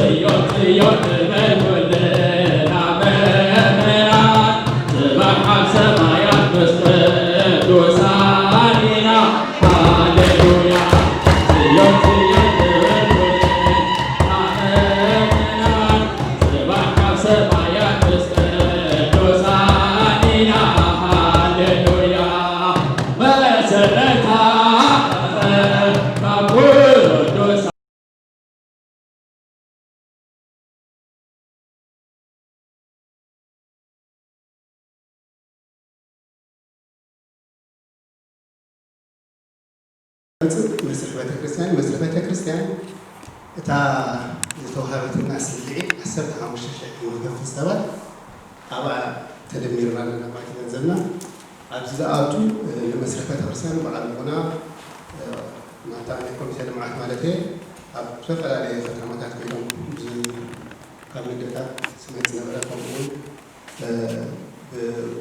ጽዮን ጽዮን ንበል ኩልና ምእመናን፣ ጽባሕ ኣብ ሰማያት ምስ ቅዱሳን ኢና። ሃሌሉያ። ጽዮን ጽዮን ንበል ኩልና ምእመናን፣ ጽባሕ ኣብ ሰማያት ምስ ቅዱሳን ኢና። ሃሌሉያ። መሰረታ ካብ ቅዱሳን መስርሕ ቤተክርስትያን፣ መስርሕ ቤተክርስትያን እታ ዝተዋሃበትና ስምዒት ዓሰርተ ሓሙሽተ ሽሕ ንኽንከፍል ሰባት ኣብኣ ተደሚርና ኣለና ማለት እዩ ገንዘብና። ኣብዚ ዝኣቱ፣ እ፣ ንመስርሕ ቤተክርስትያን በዓል ዝኾና፣ እ፣ ናታ ናይ ኮሚቴ ልምዓት ማለት እየ፣ ኣብ ዝተፈላለየ ከተማታት ኮይኖም ብ-፣ ካብ ልደታ ዝመጽእ ነበረ፣ ከምኡውን፣ እ፣ ብ-፣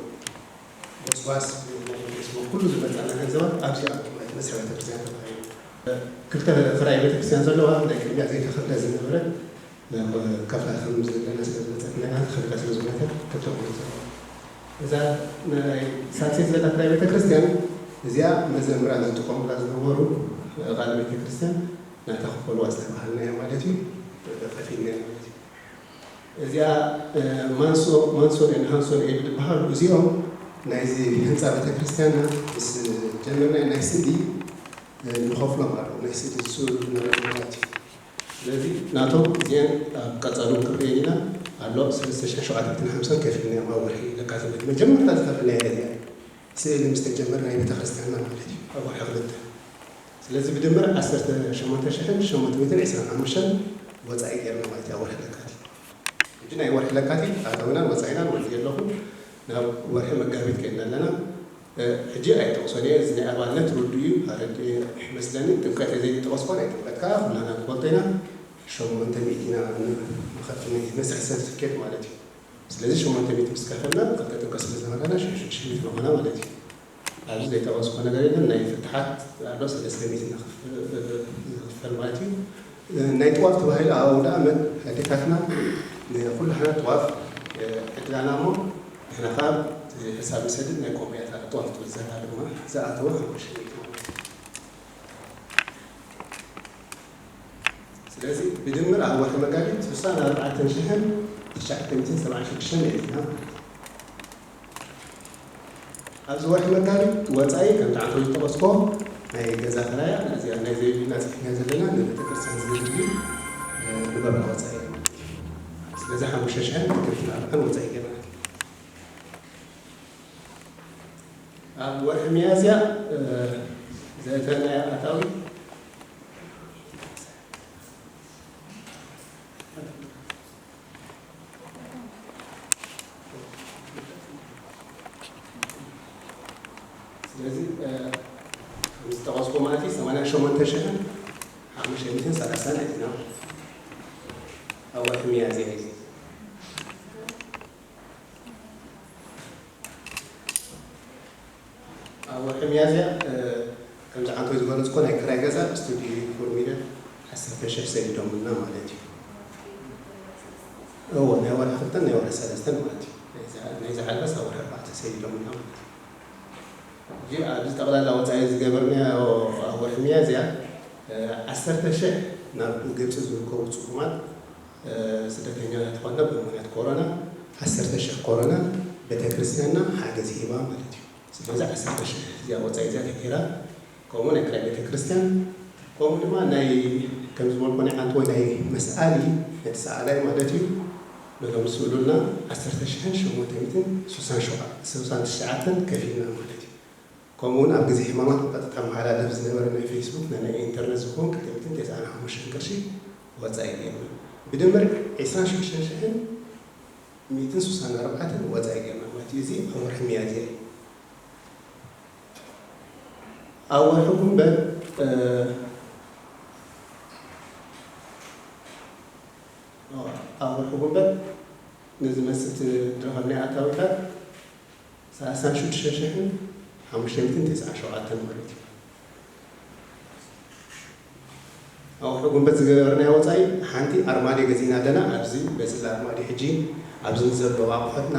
ጎስጓስ፣ ብናይ ፌስቡክ ኩሉ ዝመጻና ገንዘባት ኣብዚ ኣቱ ማለት መስርሕ ቤተክርስትያን ተባሂሉ። ክልተ ክራይ ቤተክርስትያን ዘለዋ ናይ ቅድሚያ ዘይተኸፍለ ዝነበረ፣ ከፍላ ከም ዘለና ስለ ዝመጸት፣ እንደገና ተኸፊላ ስለ ዝኾነት ክልተ ኮይኑ ዘለዋ። እዛ ናይ ሳልሰይቲ ዘላ ክራይ ቤተክርስትያን፣ እዚኣ መዘምራን ዝጥቀሙላ ዝነበሩ ቃል ቤተክርስትያን ናታ ክፈሉዋ ዝተባሃልና እያ ማለት እዩ። ከፊልና እያ ማለት እዩ። እዚኣ፣ እ፣ ማንሶ-፣ ማንሶን ኤንድ ሃንሶን ኤድ ዝበሃሉ እዚኦም ናይዚ ህንፃ ቤተክርስትያንና ምስ ጀመርና ናይ ስእሊ፣ እ፣ ንኸፍሎም ኣለዉ። ናይ ስእሊ ዝስእሉ ዝነበሩ ማለት እዩ። ስለዚ ናቶም እዚአን ኣብ ቀፃሉ ክንሪኤን ኢና። ኣሎ ሰለስተ ሽሕን ሸውዓተ ሚእትን ሓምሳን ከፊልና እዮም ኣብ ወርሒ ለካቲት። መጀመርታ ዝኸፍልና እያ እዚኣ። ስእሊ ምስ ተጀመረ ናይ ቤተክርስትያንና ማለት እዩ። ኣብ ወርሒ ክልተ። ስለዚ ብድምር ዓሰርተ ሸሞንተ ሽሕን ሸሞንተ ሚእትን ዕስራን ሓሙሽተን ወጻኢ ጌርና ማለት እዩ ኣብ ወርሒ ለካቲት። ሕጂ ናይ ወርሒ ለካቲት ኣታዊናን ወጻኢናን ወዲኤ ኣለኹ። ናብ ወርሒ መጋቢት ከይድና ኣለና። እ፣ ሕጂ ኣይጠቕሶን እየ። እዚ ናይ ኣባልነት ርዱእ እዩ፣ ኣረዲኤ ይመስለኒ። ጥምቀት እየ ዘይጠቐስኳ፣ ናይ ጥምቀት ከኣ ኩላና ንፈልጦ ኢና። ሸሞንተ ሚእቲ ኢና ን-፣ ንኸፍል ነቲ መስርሕ ሰርቲፊኬት ማለት እዩ። ስለዚ ሸሞንተ ሚእቲ ምስ ከፈልና፣ ክልተ ጥምቀት ስለ ዝነበረና፣ ሽዱሽተ ሚእቲ ምኾና ማለት እዩ። ኣብዚ ዘይጠቐስኩ ነገር የለን። ናይ ፍትሓት ኣሎ፣ ሰለስተ ሚእቲ ዝኽፈል ማለት እዩ። ናይ ጥዋፍ ተባሂሉ ኣብ ኣውደ ኣመት ኣዴታትና ንኩሉ ሓነት ጥዋፍ ዕድላና እሞ፣ ንሕና ከዓ ሕሳብ ንሰድድ፣ ናይ ቆምያታት ጥዋፍ ትብል ዘላ ድማ ዝኣተወ ሓሙሽተ ሚእቲ ማለት እዩ። ስለዚ ብድምር ኣብ ወርሒ መጋቢት ስሳን ኣርባዕተን ሽሕን ትሽዓተ ሚእትን ሰብዓን ሽዱሽተን ነይርና። ኣብዚ ወርሒ መጋቢት ወጻኢ ከምቲ ዓንተው ዝጠቐስኮ ናይ ገዛ ክራያ፣ እዚኣ ናይ ዘይብልና ጽሒፍና ዘለና ንቤተክርስትያን ዝብል እዩ፣ እ፣ ንገብራ ወጻኢ። ስለዚ ሓሙሽተ ሽሕን ትክልትን ኣርባዕን ወጻኢ ገይርና። ኣብ ወርሒ ሚያዝያ፣ እ፣ ዘእተናዮ ኣታዊ ስለዚ፣ እ፣ ከም ዝጠቐስኩ ማለት እዩ፣ ሰማንያ ሸሞንተ ሽሕን ሓሙሽተ ሚእትን ሰላሳን ኣእቲና ኣብ ወርሒ ሚያዝያ እዩ። ኣብ ወርሒ ሚያዝያ፣ እ፣ ከምዚ ዓንተው ዝበለጽኮ ናይ ክራይ ገዛ ስቱዲዮ ፎር ሚልዮን ዓሰርተ ሽሕ ሰዲዶምልና ማለት እዩ። እዎ፣ ናይ ወርሒ ክልተን ናይ ወርሒ ሰለስተን ማለት እዩ። ናይ ዝሓ-፣ ናይ ዝሓለፈስ ኣብ ወርሒ ኣርባዕተ ሰዲዶምልና ማለት እዩ። ሕጂ ኣብዚ ጠቕላላ ወጻኢ ዝገበርናዮ ኣብ ወርሒ ሚያዝያ፣ እ፣ ዓሰርተ ሽሕ ናብ ግብጺ ዝርከቡ ጽጉማት፣ እ፣ ስደተኛታት ኮይና ብምኽንያት ኮሮና፣ ዓሰርተ ሽሕ ኮሮና ቤተክርስትያንና ሓገዝ ሂባ ማለት እዩ። ስለዚ ዓሰርተ ሽሕ እዚኣ ወጻኢ እዚኣ ተገይራ፣ ከምኡ ናይ ክራይ ቤተክርስትያን፣ ከምኡ ድማ ናይ፣ ከም ዝበልኮ ናይ ዓንተወይ ናይ መስኣሊ፣ ነቲ ሰኣላይ ማለት እዩ፣ ነቶም ዝስእሉልና ዓሰርተ ሽሕን ሸሞንተ ሚእትን ስሳን ሸውዓተ፣ ስሳን ትሽዓተን ከፊልና ማለት እዩ። ከምኡ እውን ኣብ ግዜ ሕማማት ብቐጥታ መሓላለፍ ዝነበረ ናይ ፌስቡክ ናይ፣ ናይ ኢንተርነት ዝኸውን ክልተ ሚእትን ተስዓን ሓሙሽተን ቅርሺ ወጻኢ ገይርና። ብድምር ዕስራን ሽዱሽተን ሽሕን ሚእትን ስሳን ኣርባዕተን ወጻኢ ገይርና ማለት እዩ። እዚ ኣብ ወርሒ ሚያዝያ እዩ። ኣብ ወርሒ ጉንበት፣ እ፣ ኣብ ወርሒ ጉንበት ነዚ መስት ዝረኸብናዮ ኣታዊታት ሰላሳን ሽዱሽተ ሽሕን ሓሙሽተ ሚእትን ተስዓን ሸውዓተን ማለት እዩ። ኣብ ወርሒ ጉንበት ዝገበርናዮ ወፃኢ ሓንቲ ኣርማድዮ ገዚእና ኣለና። ኣብዚ በፅላ ኣርማድዮ ሕጂ ኣብዚ ንዘሎ ኣቑሑትና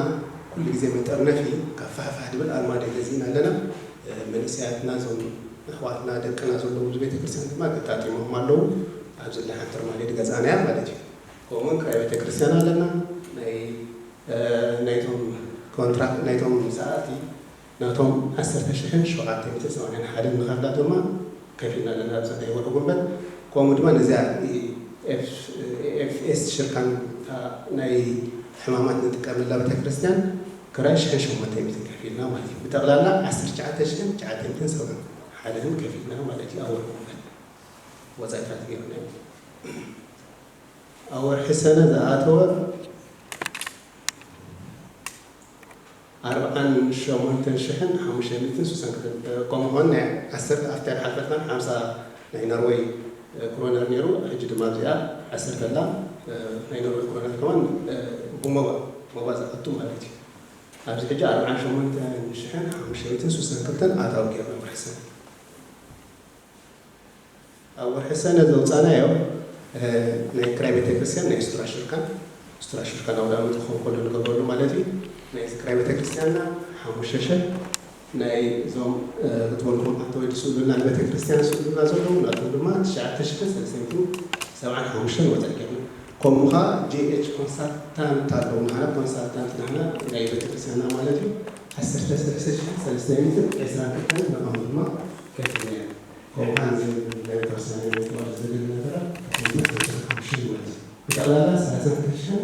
ኩሉ ግዜ መጠርነፊ ካብ ፋሕፋሕ ድብል ኣርማድዮ ገዚእና ኣለና። መንእሰያትና እዞም ኣሕዋትና ደቅና ዘለዉ ኣብዚ ቤተክርስትያን ድማ ገጣጢሞም ኣለዉ። ኣብዚ ደሓን ኣርማድዮ ዝገዛእናያ ማለት እዩ። ከምኡውን ክራይ ቤተክርስትያን ኣለና። ናይ ናይቶም ኮንትራክት ናይቶም ሰኣልቲ ናቶም ዓሰርተ ሽሕን ሸውዓተ ሚእትን ሰማንያን ሓደን ንኸፍላ ድማ ከፊልና ኣለና። ኣብዚ ናይ ወርሒ ጉንበት ከምኡ ድማ ነዚኣ ኤፍኤስ ሽርካን ናይ ሕማማት ንጥቀመላ ቤተክርስትያን ክራይ ሽሕን ሸሞንተ ሚእትን ከፊልና ማለት እዩ። ብጠቕላላ ዓሰርተ ትሽዓተ ሽሕን ትሽዓተ ሚእትን ሰብዓን ሓደን ከፊልና ማለት እዩ። ኣብ ወርሒ ጉንበት ወፃኢታት ገይርና እዩ። ኣብ ወርሒ ሰነ ዝኣተወ ኣርብዓን ሸሞንተን ሽሕን ሓሙሽተ ሚእትን ስሳን ክልተ ከምኡ ኾን ናይ ዓሰርተ ኣብታ ሓፈትና ሓምሳ ናይ ኖርወይ ክሮነር ነይሩ። ሕጂ ድማ ኣብዚኣ ዓሰርተ ኣላ ናይ ኖርወይ ክሮነር ከማን ብሞባ ሞባ ዝኣቱ ማለት እዩ። ኣብዚ ሕጂ ኣርብዓን ሸሞንተን ሽሕን ሓሙሽተ ሚእትን ስሳን ክልተን ኣታዊ ገይርና ወርሒ ሰነ ኣብ ወርሒ ሰነ ዘውፃናዮ ናይ ክራይ ቤተክርስትያን ናይ ስትራሽርካን ስትራሽርካን ኣውዳሚ ዝኸውን ከሎ ንገብረሉ ማለት እዩ። ናይ ክራይ ቤተክርስትያንና ሓሙሽተ ሽሕ ናይ እዞም ክትበልኩም ኣተወዲ ስእሉና ንቤተክርስትያን ስእሉና ዘለዉ ናቶም ድማ ትሽዓተ ሽሕን ሰለስተ ሚእትን ሰብዓን ሓሙሽተን ወፃኢ ገይርና። ከምኡ ከዓ ጂኤች ኮንሳልታንት ኣለዉ ናህና ኮንሳልታንት ናህና ናይ ቤተክርስትያንና ማለት እዩ። ዓሰርተ ሰለስተ ሽሕን ሰለስተ ሚእትን ዕስራን ክልተን ንኦም ድማ ከፊልና ኢና። ከምኡውን ናይ ተወሰነ ምጥዋር ዝደሊ ነገራት ሓምሳ ሓምሳ ሓሙሽተ ማለት እዩ። ብጠቕላላ ሰላሳ ክልተ ሽሕን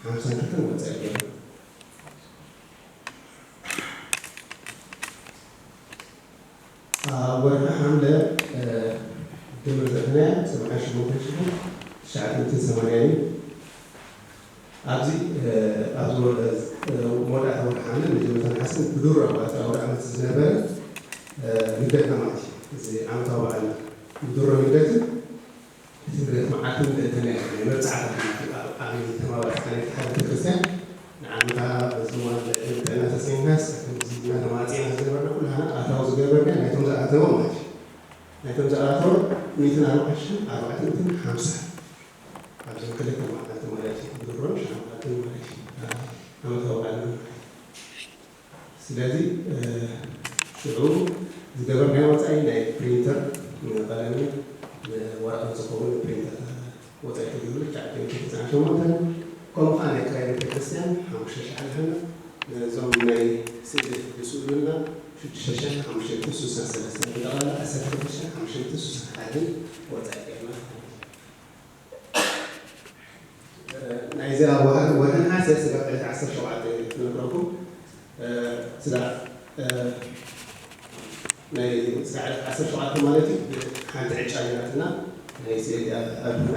ሓምሳን ክልተን ወፃኢ ገይሩ። ኣብ ወርሒ ሓምለ ድምር ዘእተናያ ሰብዓን ሸሞንተን ሽሕን ትሽዓተ ሚእትን ሰማንያን እዩ። ኣብዚ ኣብዚ መወዳእታ ወርሒ ሓምለ መጀመርታ ነሓስን ብድሮ ኣብቲ ኣውደ ዓመት ዝነበረ ንግደትና ማለት እዩ። እዚ ዓመታዊ በዓልና ብድሮ ንግደትን እቲ ንግደት መዓልቲ ንግደትን ናይ መብፅዓታት ማለት እዩ። ኣብ ዓብዪ ተማባፅዓ ናይ ሓደ ቤተክርስትያን ንዓመታ በዚ እዋን ጥዕና ተሰሚናስ ከምዚ እናተማፅና ዝገበርና ኩላና ኣታዊ ዝገበርና ናይቶም ዝኣተወ ማለት እዩ። ናይቶም ዝኣተወ ሚእትን ኣርባዕተ ሽሕን ኣርባዕተ ሚእትን ሓምሳን ኣብዞም ክልተ መዓልቲ ማለት እዩ። ብድሮን ሻምናትን ማለት እዩ። ዓመታዊ በዓልና ማለት እዩ። ስለዚ ሽዑ ዝገበርናዮ ወፃኢ ናይ ፕሪንተር ንቐለምን ንወረቐት ዝኸውን ፕሪንተር ወፃኢ ተገይሩ ትሽዓተ ሚእትን ትስዓን ሸሞንተን ከምኡ ከዓ ናይ ክራይ ቤተክርስትያን ሓሙሽተ ሽሕ ኣለና። ነዞም ናይ ስእሊ ዝስእሉና ሽዱሽተ ሽሕ ሓሙሽተ ሚእትን ስሳን ሰለስተን ብጠቕላላ ዓሰርተ ክልተ ሽሕ ሓሙሽተ ሚእትን ስሳን ሓደን ወፃኢ ገይርና። ናይዚ ኣብ ወርሒ ነሓሰ ስጋብ ዕለት ዓሰርተ ሸውዓተ ክነግረኩም። ስጋብ ናይ ስጋብ ዕለት ዓሰርተ ሸውዓተ ማለት እዩ። ሓንቲ ዕጫ ነይራትና ናይ ስእሊ ኣድና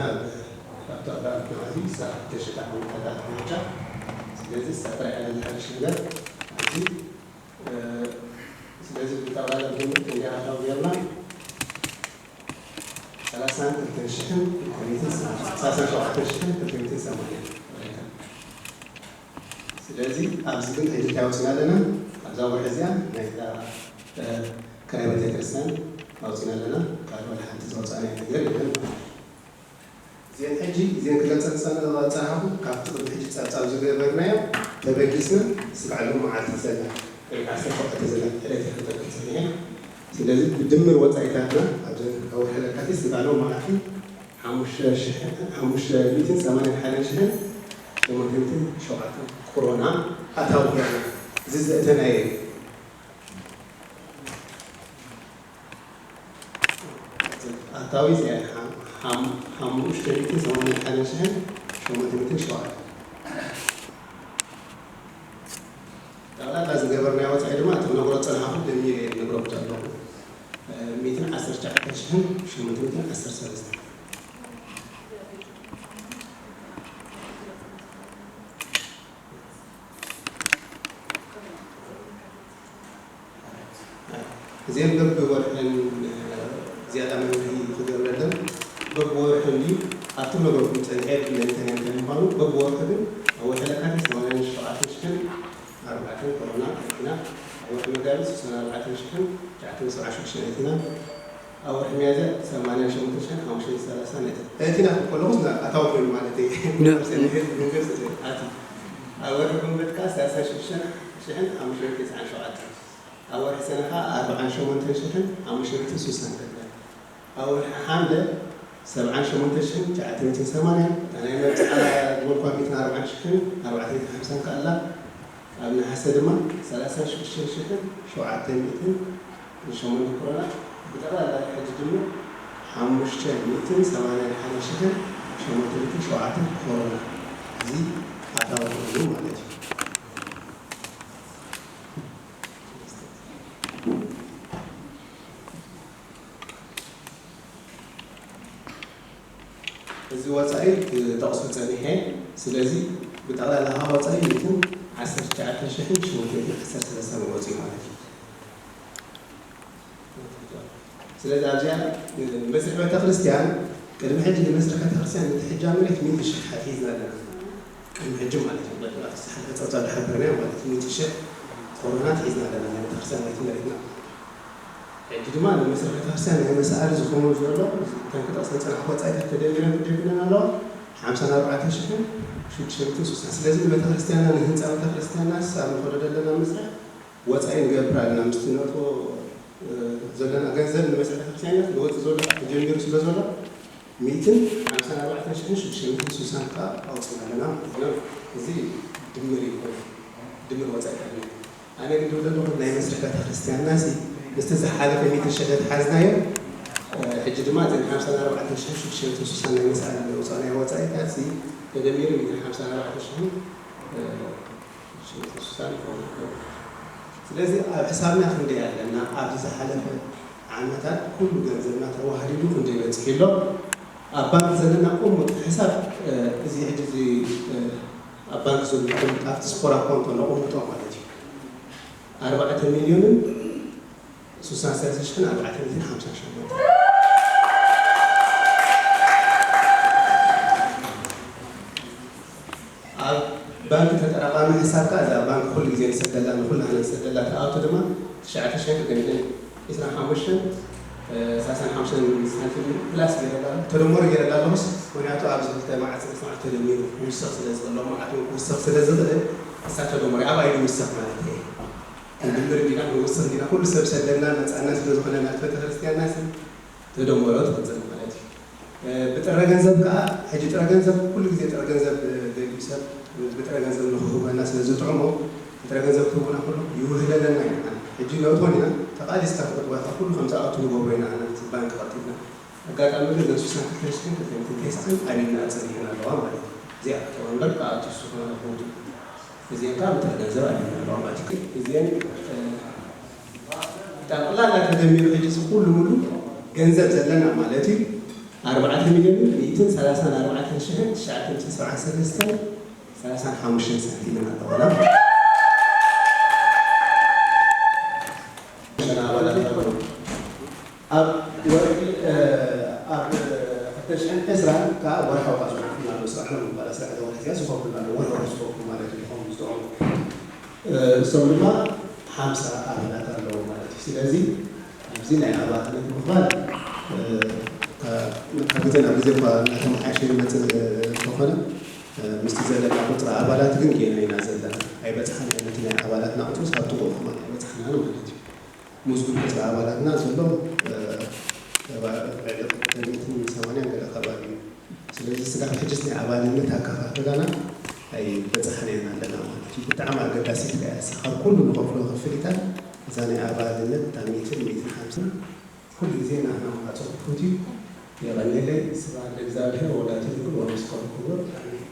ኣብታ ባንክ ማለት እዩ። ስጋብ ተሸጣ ዓመታት ዕጫ። ስለዚ ስጋብ ጥራይ ዕለት ሓድሽ ነገር እዚ ስለዚ ብጠቕላላ ብድምር ክንደይ ኣታዊ ጌርና? ሰላሳን ክልተን ሽሕን ክልተ ሚእትን ሰማንያን፣ ሰላሳን ሸውዓተን ሽሕን ክልተ ሚእትን ሰማንያን። ስለዚ ኣብዚ ግን ሕጂ እንታይ ኣውፅና ኣለና? ኣብዛ ወርሒ እዚኣ ናይታ ክራይ ቤተክርስትያን ኣውፅና ኣለና። ካልእ ወላ ሓንቲ ዘውፃእናዮ ነገር የለን ማለት እዩ። እዚአን ሕጂ እዚአን ክገልፀን ዝፀናሕኩ ካብቲ ቅድሚ ሕጂ ፀብፃብ ዝገበርናዮ ተበጊስና ስጋዕ ሎም መዓልቲ ዘላ ዕለት ዓሰርተ ሸውዓተ ዘላ ዕለት እያ ክጠቅም ፀኒሐ። ስለዚ ብድምር ወፃኢታትና ኣብዘን ካብ ወርሒ ለካቲት ስጋዕ ሎም መዓልቲ ሓሙሽተ ሚእትን ሰማንያን ሓደን ሽሕን ሸሞንተ ሚእትን ሸውዓተን ኮሮና ኣታዊ ጌርና እዚ ዘእተናዮ እዩ። ኣታዊ እዚኣ ሓሙሽተ ሚእትን ሰማንያን ሓደን ሽሕን ሸሞንተ ሚእትን ሸውዓተን። ጠቕላላ ዝገበርናዮ ወፃኢ ድማ እቲ ክነግሮ ዝፀናሕኩ ደሚረ እየ ክነግረኩም ዘለኹ። ሚእትን ዓሰርተ ትሽዓተ ሽሕን ሸሞንተ ሚእትን ዓሰርተ ሰለስተ። እዚኦም በብወርሕን ዝያዳ መምርሒ ክገብረለን በብወርሕን እዩ ኣብቲ ነገርኩም ፀኒሐ ለንተን ምዃኑ በብወርሒ ግን ኣብ ወርሒ ለካቲት ሰማንያን ሸውዓተን ሽሕን ኣርባዕተን ኮሮና ኣቲና ኣብ ወርሒ መጋቢት ስሳን ኣርባዕተን ሽሕን ትሽዓተ ሚእትን ሰብዓን ሽዱሽተን ኣቲና ኣብ ወርሒ ሚያዝያ ሰማንያን ሸሞንተን ሽሕን ሓሙሽተ ሚእትን ሰላሳን ነጥቢ። እቲ ናትኩም ከለኹስ ና-፣ ኣታዊ ኮይኑ ማለት እዩ። ነ- ሰንሄድ መንገድ ስለ ኣቲ። ኣብ ወርሒ ግንቦት ከኣ ሰላሳን ሽዱሽተን ሽሕን ሓሙሽተ ሚእትን ተስዓን ሸውዓተን። ኣብ ወርሒ ሰነ ከኣ ኣርብዓን ሸሞንተን ሽሕን ሓሙሽተ ሚእትን ስሳን ነጥቢ። ኣብ ወርሒ ሓምለ ሰብዓን ሸሞንተን ሽሕን ትሽዓተ ሚእትን ሰማንያን፣ እታ ናይ መብጽዓ ዝበልኳ ሚእትን ኣርባዓን ሽሕን ኣርባዕተ ሚእትን ሓምሳን ከኣ ኣላ። ኣብ ነሓሰ ድማ ሰላሳን ሽዱሽተን ሽሕን ሸውዓተ ሚእትን ሸሞንተ ኮሮና፣ ብጠቕላላ ሕጂ ድማ ሓሙሽተ ሚእትን ሰማንያን ሓደን ሽሕን ሸሞንተ ሚእትን ሸውዓተን ኮሮና። እዚ ኣታዊ ኮይኑ ማለት እዩ። እዚ ወጻኢ ክጠቕሶ ጸኒሐ። ስለዚ ብጠቕላላ ወጻኢ ሚእትን ዓሰርተ ትሽዓተ ሽሕን ሸሞንተ ሚእትን ዓሰርተ ሰለስተ ወጺኡ ማለት እዩ። ስለዚ ኣብዚኣ ንመስርሒ ቤተክርስትያን፣ ቅድሚ ሕጂ ንመስርሒ ቤተክርስትያን ነቲ ሕጃ መሬት ሚእቲ ሽሕ ሓቲትና ኣለና። ቅድሚ ሕጂ ማለት እዩ። በቃ፣ ዝሓለፈ ጸብጻብ ዝሓበርናዮ ማለት እዩ። ሚእቲ ሽሕ ኮሮና ሒዝና ኣለና ናይ ቤተክርስትያን ናይቲ መሬትና። ሕጂ ድማ ንመስርሒ ቤተክርስትያን ናይ መሰኣሊ ዝኾኑ ዘሎ፣ እተን ክጠቕሰን ዝጸናሕኩ ወጻኢታት ተደሚረን ክንደይ ኮይነን ኣለዋ? ሓምሳን ኣርባዕተን ሽሕን ሽዱሽተ ሚእትን ስሳን። ስለዚ ንቤተክርስትያንና፣ ንህንጻ ቤተክርስትያንና ክሳብ ንኸዶ ዘለና መስርሕ ወጻኢ ንገብር ኣለና። ምስቲ ነእትዎ፣ እ፣ ዘለና ገንዘብ ንመስርሒ ቤተክርስትያንና ንወጽእ ዘሎ ተጀሚሩ ስለ ዘሎ፣ ሚእትን ሓምሳን ኣርባዕተን ሽሕን ሽዱሽተ ሚእትን ስሳን ከኣ ኣውጽና ኣለና ማለት ነው። እዚ ድምር እዩ፣ ድምር ወጻኢታት እዩ። ኣነ ግን ዝብል ዘለኹ ናይ መስርሒ ቤተክርስትያንና ሲ ምስቲ ዝሓለፈ ሚእቲ ሽሕ ተተሓዝናዮ፣ እ፣ ሕጂ ድማ እዘን ሓምሳን ኣርባዕተን ሽሕን ሽዱሽተ ሚእትን ስሳን ናይ መስኣል ዘውጻእናዮ ወጻኢታት ሲ ተደሚሩ ሚእትን ሓምሳን ኣርባዕተን ሽሕን፣ እ፣ ሽዱሽተ ሚእትን ስሳን ይኸውን። ስለዚ ኣብ ሕሳብና ክንደይ ኣለና? ኣብዚ ዝሓለፈ ዓመታት ኩሉ ገንዘብና ተዋህሊሉ ክንደይ በጺሑ ኣሎ? ኣብ ባንክ ዘለና ቅሙጥ ሕሳብ፣ እ፣ እዚ ሕጂ እዚ፣ እ፣ ኣብ ባንክ ዘሎ ቅሙጥ ኣብቲ ስፖር ኣካውንት ነቕምጦ ማለት እዩ። ኣርባዕተ ሚልዮንን ስሳን ሰለስተ ሽሕን ኣርባዕተ ሚእትን ሓምሳን ሸሞንተ። ኣብ ባንክ ተጠራቃሚ ሕሳብ ከኣ እዛ ባንክ ኩሉ ግዜ ንሰደላ፣ ንኩላህና ንሰደላ ትኣቱ ድማ ትሽዓተ ሽሕን ክልተ ሚእትን ዒስራን ሓሙሽተን፣ እ፣ ሰላሳን ሓሙሽተን ሳንቲም ፕላስ ገይረላ፣ ተደመሩ ገይረላ ኣለኹስ፣ ምክንያቱ ኣብዚ ክልተ መዓልቲ፣ ሰለስተ መዓልቲ ተደሚሩ ክውሰኽ ስለ ዝኽእል፣ ሎም መዓልቲ እውን ክውሰኽ ስለ ዝኽእል፣ እሳ ተደመሩ፣ ኣብ ኣይዲ ውሰኽ ማለት እየ። ክንድምር እንዲና፣ ክንውስኽ እንዲና፣ ኩሉ ሰብ ሰደልና መጻና ስለ ዝኾነ ናብቲ ቤተክርስትያንና ሲ ተደመሮ ትቕጽል ማለት እዩ። እ፣ ብጥረ ገንዘብ ከኣ፣ ሕጂ ጥረ ገንዘብ፣ ኩሉ ግዜ ጥረ ገንዘብ፣ እ፣ ደልዩ ሰብ ብጥረ ገንዘብ ንኽህበና ስለ ዝጥዕሞ፣ ብጥረ ገንዘብ ክህቡና ከሎ ይውህለለና ኢና። ሕጂ ነእትወን ኢና፣ ተቓሊስካ ክትዋታ ኩሉ ከም ዝኣቱ ንገብሮ ኢና፣ ናብቲ ባንክ ቀልጢፍና። ኣጋጣሚ ግን እዘን ስሳን ክልተ ሽሕን ክልተ ሚእትን ተስዓን ኣብ ኢድና ጸኒሐን ኣለዋ ማለት እዩ። እዚኣ ክትዋ እምበር ክኣቱ ዝስኹና ቦቱ። እዚአን ከዓ ብጥረ ገንዘብ ኣቢልና ኣለዋ ማለት እዩ። እዚአን፣ እ፣ ጠቕላላ ተደሚሩ ሕጂ እዚ ኩሉ ሙሉ ገንዘብ ዘለና ማለት እዩ ኣርባዕተ ሚልዮን ሚእትን ሰላሳን ኣርባዕተን ሽሕን ትሽዓተ ሚእትን ሰብዓን ሰለስተን ሰላሳን ሓሙሽተን ሳንቲምን ኣለዋና። ኣባላት ኣለዉ። ኣብ ወርሒ፣ እ፣ ኣብ ክልተ ሽሕን ዕስራን ከኣ ወርሓዊ ከኣ ዝኸፍሉና ኣለዉ። ስራሕ ሎም ምባል ስራሕ እዛ ወርሒ እዚኣ ዝኸፍሉና ኣለዉ። ወርሓዊ ዝኸፍሉ ማለት እዩ፣ ዝኾኑ ዝጥዕሙ። እ፣ እሶም ድማ ሓምሳ ኣባላት ኣለዉ ማለት እዩ። ስለዚ ኣብዚ ናይ ኣባልነት ምኽፋል፣ እ፣ ካብ፣ ካብ ግዜ ናብ ግዜ እኳ እናተመሓየሸ ይመጽእ እንተኾነ፣ እ፣ ምስቲ ዘለና ቁጽሪ ኣባላት ግን ጌና ኢና ዘለና። ኣይበጽሓናን ነቲ ናይ ኣባላትና ቁጽሪ፣ ሳብ ጥቕኡ ከማን ኣይበጽሓናን ማለት እዩ። ምዝጉብ ቁጽሪ ኣባላትና ዘሎ፣ እ፣ ልዕሊ ክልተ ሚእትን ሰማንያን ገለ ከባቢ እዩ። ስለዚ ስጋብ ሕጅስ ናይ ኣባልነት ኣከፋፍላና ኣይበጻሕናዮን ኣለና ማለት እዩ። ብጣዕሚ ኣገዳሲት እያ እሳ። ካብ ኩሉ ንኸፍሎ ክፍሊታት እዛ ናይ ኣባልነት እታ ሚእትን ሚእትን ሓምሳን ኩሉ ግዜ ናህና ማዕጾ ክፉት እዩ። የቐንየለይ። ስብሐት ለእግዚኣብሔር ወወላዲቱ ድንግል ወለመስቀሉ ክቡር። ኣሜን።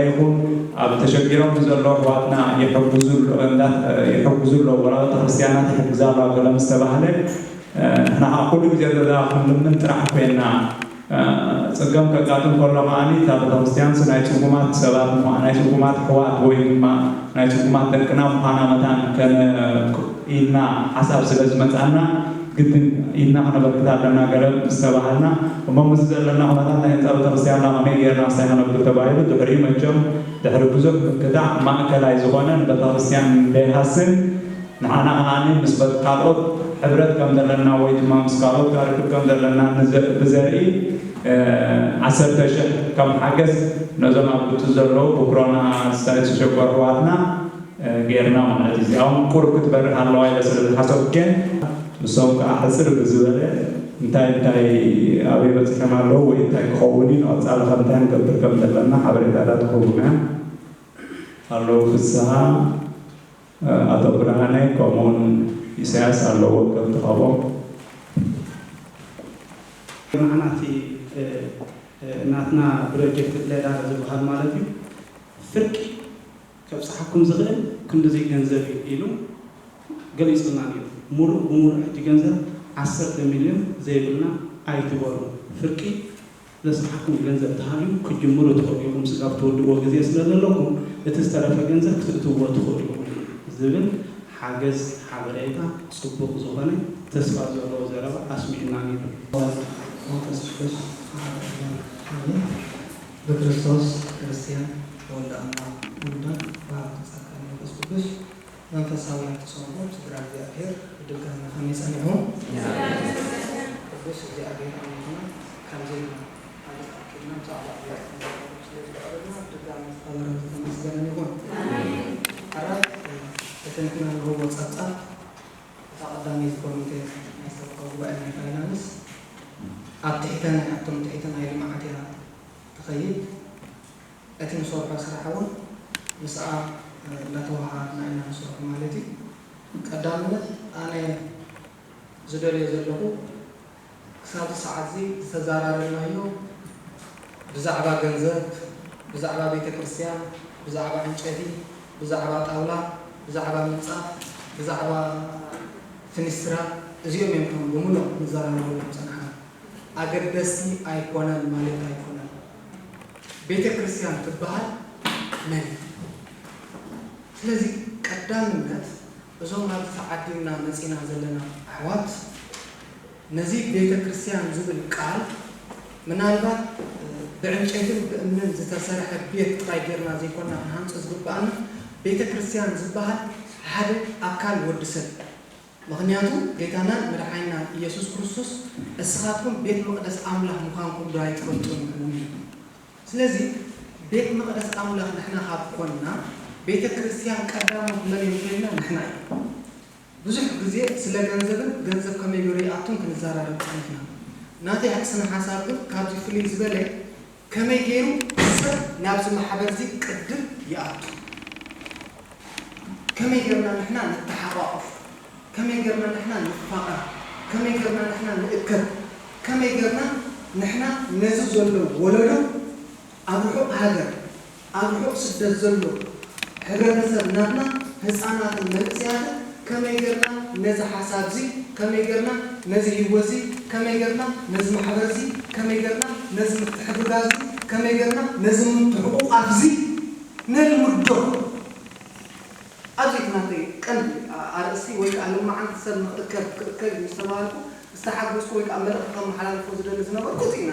ይኹን ኣብ ተሸጊሮም ንዘለዉ ኣሕዋትና ይሕግዙ ኣለዉ፣ እንዳ-፣ ይሕግዙ ኣለዉ። ወላ ቤተክርስትያናት ይሕግዛ ኣለዋ ገለ ምስ ተባህለ፣ እ፣ ንሕና ከዓ ኩሉ ግዜ ዘዛ ክንልምን ጥራሕ ኮይና፣ እ፣ ጸገም ከጋጥም ከሎ ከዓኒ እታ ቤተክርስትያንስ ናይ ጽጉማት ሰባት ምዃ-፣ ናይ ጽጉማት ኣሕዋት ወይ ድማ ናይ ጽጉማት ደቅና ምዃና መታን ከነ-፣ ኢልና ሓሳብ ስለ ዝመጽኣና፣ ግድን ኢድና ክነበርክት ኣለና ገለ ምስ ተባሃልና፣ እሞ ምስዚ ዘለና ኩነታት ናይ ህንጻ ቤተክርስትያንና ከመይ ጌርና ክሳይ ከነብር ተባሂሉ፣ ድሕሪኡ መቸም ድሕሪ ብዙሕ ምክታዕ ማእከላይ ዝኾነ ንቤተክርስትያን ደይሃስን ንዓና ከኣ ምስ በት ካልኦት ሕብረት ከም ዘለና ወይ ድማ ምስ ካልኦት ጋር ርክብ ከም ዘለና ንዘ- ብዘርኢ ዓሰርተ ሽሕ ከም ሓገዝ ነዞም ኣብ ግብፂ ዘለዉ ብኮሮና ዝተሸገሩ ኣሕዋትና ጌርና ማለት እዩ። እዚኣ እውን ቁሩብ ክትበርህ ኣለዋ ኢለ ስለ ዝሓሰብኩ እየ። ንሶም ከዓ ሕፅር ብዝበለ እንታይ እንታይ ኣበይ በፂሖም ኣለዉ ወይ እንታይ ክኸውን እዩ ንቐፃሊ ከ እንታይ ንገብር ከም ዘለና ሓበሬታታት ክህቡና ኣለዉ። ፍስሃ ኣቶ ብርሃነ ከምኡውን ኢሳያስ ኣለዎ ከምቲ ካብኦም ንዓና እቲ ናትና ፕሮጀክት ሌዳር ዝበሃል ማለት እዩ ፍርቂ ከብፅሓኩም ዝኽእል ክንድዚ ገንዘብ እዩ ኢሉ ገሊፁልና ነይሩ። ሙሉእ ብሙሉእ ሕጂ ገንዘብ ዓሰርተ ሚልዮን ዘይብልና ኣይትበሉ። ፍርቂ ዘስርሓኩም ገንዘብ ተሃልዩ ክትጅምሩ ትኽእሉ ኢኹም። ስጋብ ትወድእዎ ግዜ ስለ ዘለኩም እቲ ዝተረፈ ገንዘብ ክትእትውዎ ትኽእሉ ኢኹም ዝብል ሓገዝ ሓበሬታ ፅቡቕ ዝኾነ ተስፋ ዘለዎ ዘረባ ኣስሚዕና ነይሩ። መንፈስ ቅዱስ ብክርስቶስ ክርስትያን ተወልደ ኣምላኽ ውሉዳት ብሃብቲ ጸጋ መንፈስ ቅዱስ መንፈሳውያን ተሰምዑ ስድራ እግዚኣብሔር ብድጋሚ ከመይ ጸኒሑ? ቅዱስ እግዚኣብሔር ኣምላኽና ከምዚ ኢልና ሓገዝ ኣኪልና ብዛዕባ እግዚኣብሔር ስለ ዝፈቐደልና ብድጋሚ ዝተኸበረን ዝተመስገነን ይኹን። ሕራይ እቲ ንሕና ንህቦ ጸብጻብ እታ ቀዳመይቲ ኮሚቴ ናይ ሰበካ ጉባኤ ናይ ፋይናንስ ኣብ ትሕተ ናይ ኣቶም ትሕተ ናይ ልምዓት እያ ትኸይድ። እቲ ንሰርሖ ስራሕ እውን ምስኣ እንዳተወሃሃድና ኢና ንሰርሖ ማለት እዩ። ቀዳምነት ኣነ ዝደልዮ ዘለኹ ክሳብ ሰዓት እዚ ዝተዘራረብናዮ ብዛዕባ ገንዘብ፣ ብዛዕባ ቤተ ክርስቲያን፣ ብዛዕባ ዕንጨቲ፣ ብዛዕባ ጣውላ፣ ብዛዕባ ምንፃፍ፣ ብዛዕባ ፍኒስትራ እዚኦም እዮም ከም ብምሉእ ንዘራረበሎም ዝፀናሕና። ኣገደስቲ ኣይኮነን ማለት ኣይኮነን። ቤተ ክርስቲያን ትበሃል መን እዩ? ስለዚ ቀዳምነት እዞም ናብዚ ተዓዲምና መፂና ዘለና ኣሕዋት ነዚ ቤተ ክርስቲያን ዝብል ቃል ምናልባት ብዕንጨይትን ብእምንን ዝተሰርሐ ቤት ጥራይ ጌርና ዘይኮንና ክንሃንፆ ዝግበኣና ቤተ ክርስቲያን ዝበሃል ሓደ ኣካል ወዲ ሰብ ምኽንያቱ ጌታናን መድሓኒናን ኢየሱስ ክርስቶስ እስኻትኩም ቤት መቕደስ ኣምላኽ ምዃንኩም ዶ ኣይትፈልጡን እውን ኢሉ። ስለዚ ቤት መቕደስ ኣምላኽ ንሕና ካብ ኮንና ቤተ ክርስቲያን ቀዳሞት መን እዮም ከይልና ንሕና እዩ። ብዙሕ ግዜ ስለ ገንዘብን ገንዘብ ከመይ ገይሩ ይኣቱን ክንዘራረብ ጸኒሕና። ናተይ ስነ ሓሳብ ግን ካብዚ ፍልይ ዝበለ ከመይ ገይሩ ሰብ ናብዚ ማሕበር እዚ ቅድም ይኣቱ? ከመይ ገርና ንሕና ንተሓቋቆፍ? ከመይ ገርና ንሕና ንፋቐር? ከመይ ገርና ንሕና ንእከብ? ከመይ ገርና ንሕና ነዚ ዘሎ ወለዶ ኣብ ርሑቕ ሃገር ኣብ ርሑቕ ስደት ዘሎ ሕብረተሰብ ናትና ህፃናትን መንእሰያትን ከመይ ገርና ነዚ ሓሳብ እዚ ከመይ ገርና ነዚ ህይወት እዚ ከመይ ገርና ነዚ ማሕበር እዚ ከመይ ገርና ነዚ ምትሕግጋዝ እዚ ከመይ ገርና ነዚ ምትሕቑቓፍ እዚ ነልምዶ? ኣብዚ እቲ ናተይ ቀንዲ ኣርእስቲ ወይ ከዓ ሎማዓንቲ ሰብ ንክእከብ ክእከብ እዩ ዝተባሃልኩ ዝተሓጎስኩ ወይ ከዓ መልእኽቲ ከመሓላልፎ ዝደሊ ዝነበርኩ እዚ ኢና።